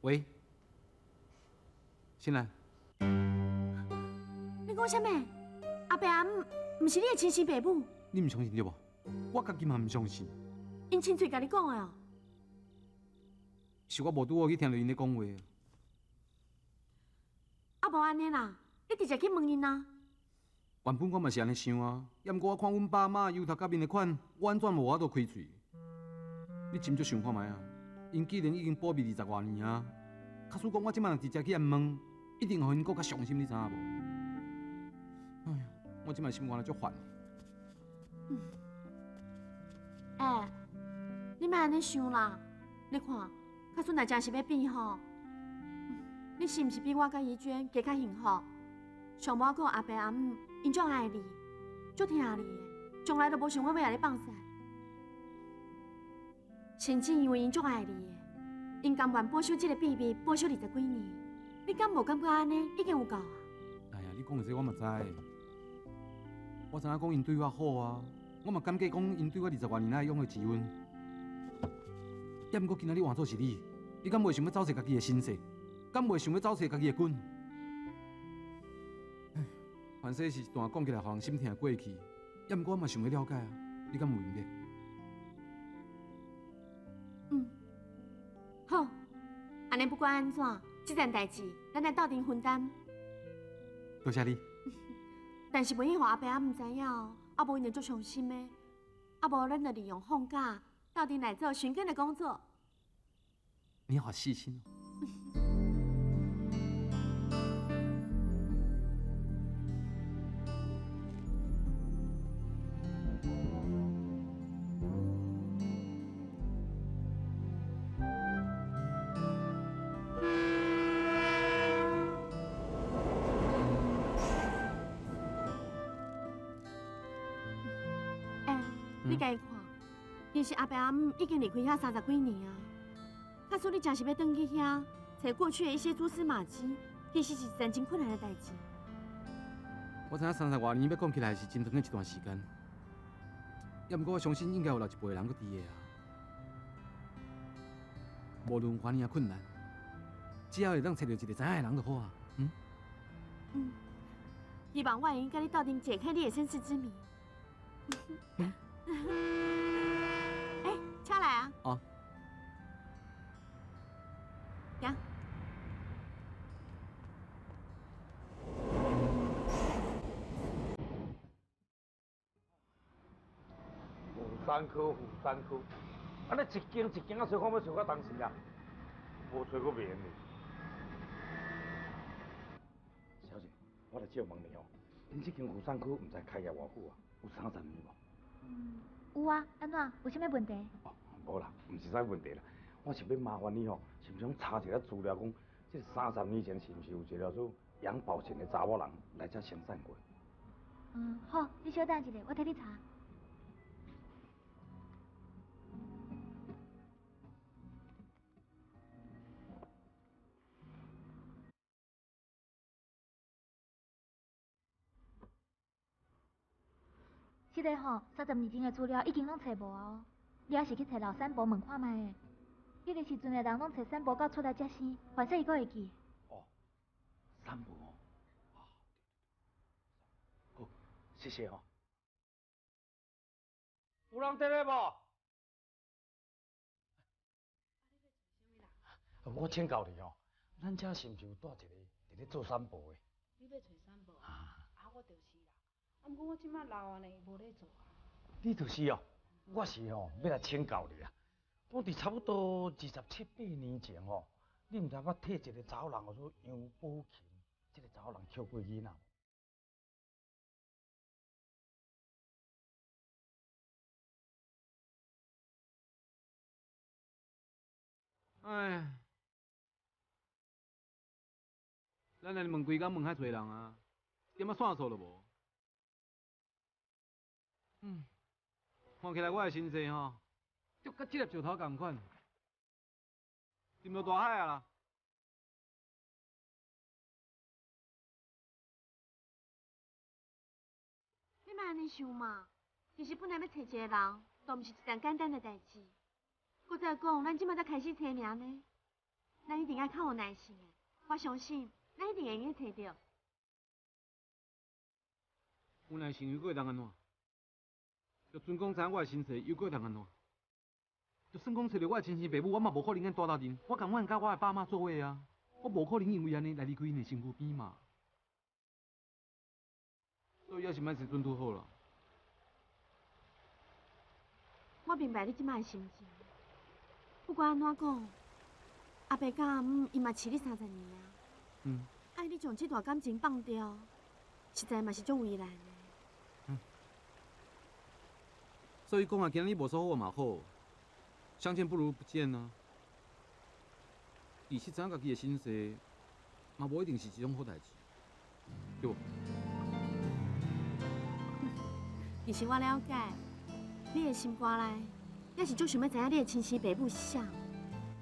喂，新兰。你讲啥物？阿爸阿姆毋是你的亲生爸母？你毋相信对无？我家己嘛毋相信。𪜶亲嘴共你讲的哦。是我无拄好去听著𪜶咧讲话。啊，无按呢啦，你直接去问𪜶啊。原本我嘛是按呢想啊，也毋过我看阮爸妈油头革面的款，我按怎无法度开喙？你斟酌想看觅啊！𪜶既然已经保密20外年啊，假使讲我这摆若直接去𪜶问，一定予𪜶阁较伤心，你知影无？哎呀，我这摆心肝咧足烦。欸，你莫按呢想啦，你看，假使若真是欲变吼，你是毋是比我佮怡娟加较幸福？上无阁有阿爸阿姆，𪜶足爱你，足疼你的，从来都无想过欲共你放散。甚至因为𪜶足爱你的，𪜶甘愿保守这个秘密，保守20几年，你敢无感觉按呢已经有够啊？哎呀，你讲的这我嘛知，我知影讲𪜶对我好啊，我嘛感激讲𪜶对我20外年来养的之恩。也毋过今仔日换做是你，你敢袂想欲走踅家己的身世？敢袂想欲走踅家己的根？凡事是一段讲起来，予人心疼的过去，也毋过我嘛想欲了解啊，你敢有闲得？嗯，好，按呢不管按怎，这件代志咱来斗阵分担。多谢你。但是袂用予阿爸阿姆知影哦，啊无𪜶就足伤心的。啊无咱就利用放假斗阵来做寻根的工作。你好细心哦。你家己看，其实阿爸阿姆已经离开遐30几年啊。假使你真是欲转去遐，揣过去的一些蛛丝马迹，其实是一件真困难的代志。我知影30外年欲讲起来是真长的一段时间，也毋过我相信应该有老一辈的人阁伫的啊。无论啥尔困难，只要会当揣著一个知影的人就好啊。嗯。嗯，希望我会用佮你斗阵解开你的身世之谜。欸，车来啊！哦。行。妇产科，妇产科，按呢一间一间啊揣，看欲揣到当时啊，无揣阁袂用哩。小姐，我来借问你哦，恁这间妇产科毋知开业偌久啊？有30年无？嗯，有啊，按怎？有啥物问题？哦，无啦，毋是啥问题啦。我是欲麻烦你吼，是毋是讲查一下资料，讲这30年前是毋是有一个叫做杨宝全的查某人来遮生产过？嗯，好，你小等一下，我替你查。这个吼，30年前的资料已经拢揣无啊！哦，你犹是去揣老三伯问看觅的。彼个时阵的人拢揣三伯到出来才生，反正伊阁会记。哦，三伯哦，好，谢谢哦。有人伫咧无？我请教你哦，咱遮是毋是有蹛一个伫咧做三婆的？你欲揣三婆啊？啊，我就是啦。啊，毋过我这摆老啊呢，无咧做啊。你就是哦，我是吼欲来请教你啊。我伫差不多27、8年前吼，你毋知我替一个查某人叫做杨宝琴，这个查某人捡过囡仔。哎，咱来问规工问遐济人啊，点仔线索都无。嗯，看起来我的身世吼，就佮这粒石头仝款，沉落大海啊啦！你莫按呢想嘛，其实本来欲揣一个人，都毋是一件简单的代志。阁再讲，咱这摆才开始揣尔呢。咱一定愛較有耐性的。我相信，咱一定會用得揣著。有耐性又閣會當按怎？就准講知影我的身世，又閣會當按怎？就算講揣著我的親生爸母，我嘛無可能按蹛鬥陣。我甘願佮我的爸媽做伙啊，我無可能因為按呢來離開𪜶的身軀邊嘛。所以猶是莫說準拄好啦。我明白你這擺的心情，不管按怎講，阿爸佮阿姆伊嘛飼你30年啊。嗯。愛你將這段感情放掉，實在嘛是足為難的。嗯。所以講啊，今日無收穫嘛好，相見不如不見啊。其實知影家己的身世，嘛無一定是一種好代誌，對無？其實我了解，你的心肝內也是足想欲知影你的親生爸母是啥，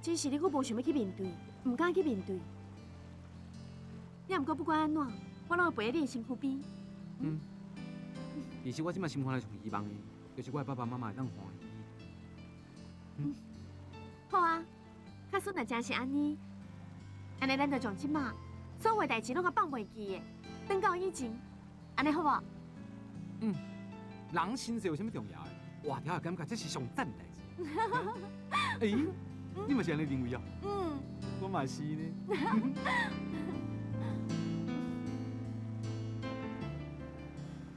只是你閣無想欲去面對，毋敢去面對。也毋過不管按怎，我攏會陪在你的身軀邊。嗯。其實我這擺心肝內上希望的，就是我的爸爸媽媽會當歡喜。嗯。好啊，假使若真是按呢，按呢咱就將這擺所有代誌攏共放袂記的，轉到以前，按呢好無？嗯。人身世有啥物重要的？活著的感覺，這是上讚的代誌。欸，你嘛是按呢認為啊？嗯。我嘛是呢。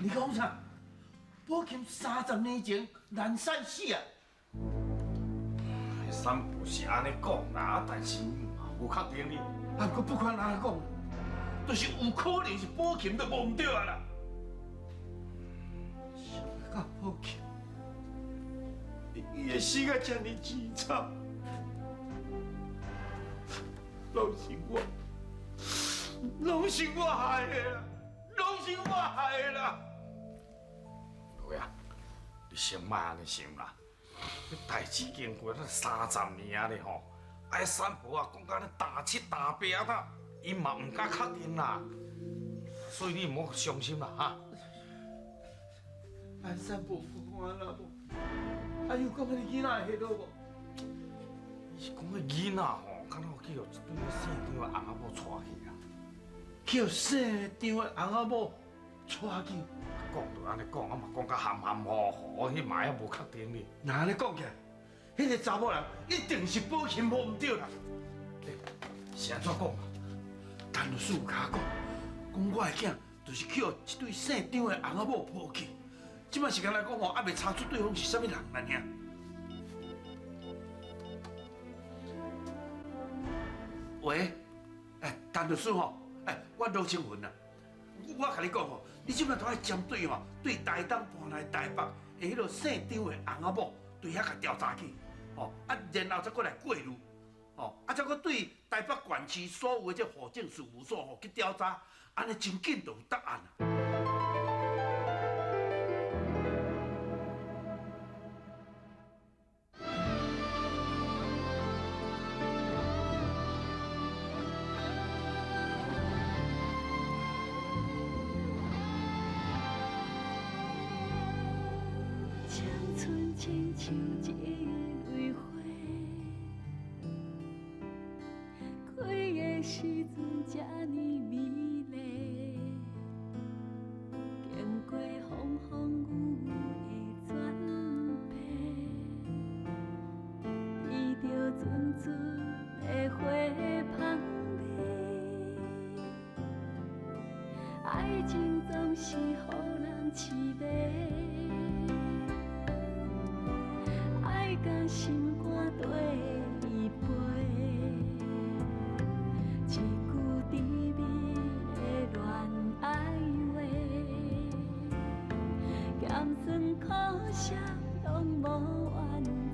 你講啥？寶琴30年前難產死啊！三不是按呢講啦，但是嘛無確定哩。啊，毋過不管按怎講，就是有可能是寶琴都無毋對啊啦。想到寶琴，伊會死甲這呢淒慘，攏是我，攏是我害的啦，攏是我害的啦。老爺，你先莫按呢想啦，這代誌經過咱30年啊咧吼，啊，三婆啊講甲按呢大七大八啊，伊嘛毋敢確定啦，所以你毋好傷心啦哈。按三婆講安怎無？啊，又講彼個囡仔的下落無？伊是講彼囡仔吼，敢若去予一對姓張的翁仔某娶去啊？去予姓張的翁仔某娶去？講就按呢講，啊嘛講甲含含糊糊，彼嘛猶無確定哩。若按呢講起來，彼個查某人一定是寶琴無毋對啦。欸，是按怎講啊？陳律師有共我講，講我的囝就是去予一對姓張的翁仔某抱去。這擺時間來講吼，猶未查出對方是啥物人來爾。喂，欸，陳律師吼，欸，我羅清雲啊，我共你講吼，你這擺都愛針對吼，對台東搬來台北的彼个姓張的翁仔某，對遐共調查去，吼，啊，然後再閣來過濾，吼，啊，再閣對台北縣市所有的這戶政事務所吼去調查，按呢真緊就有答案啦。青春親像一蕊花，開的時陣這呢美麗，經過風風雨雨的轉變，闻著陣陣的花香味，愛情總是予人痴迷。愛甲心肝綴伊飞，一句甜蜜的恋愛話，咸酸苦涩攏無怨。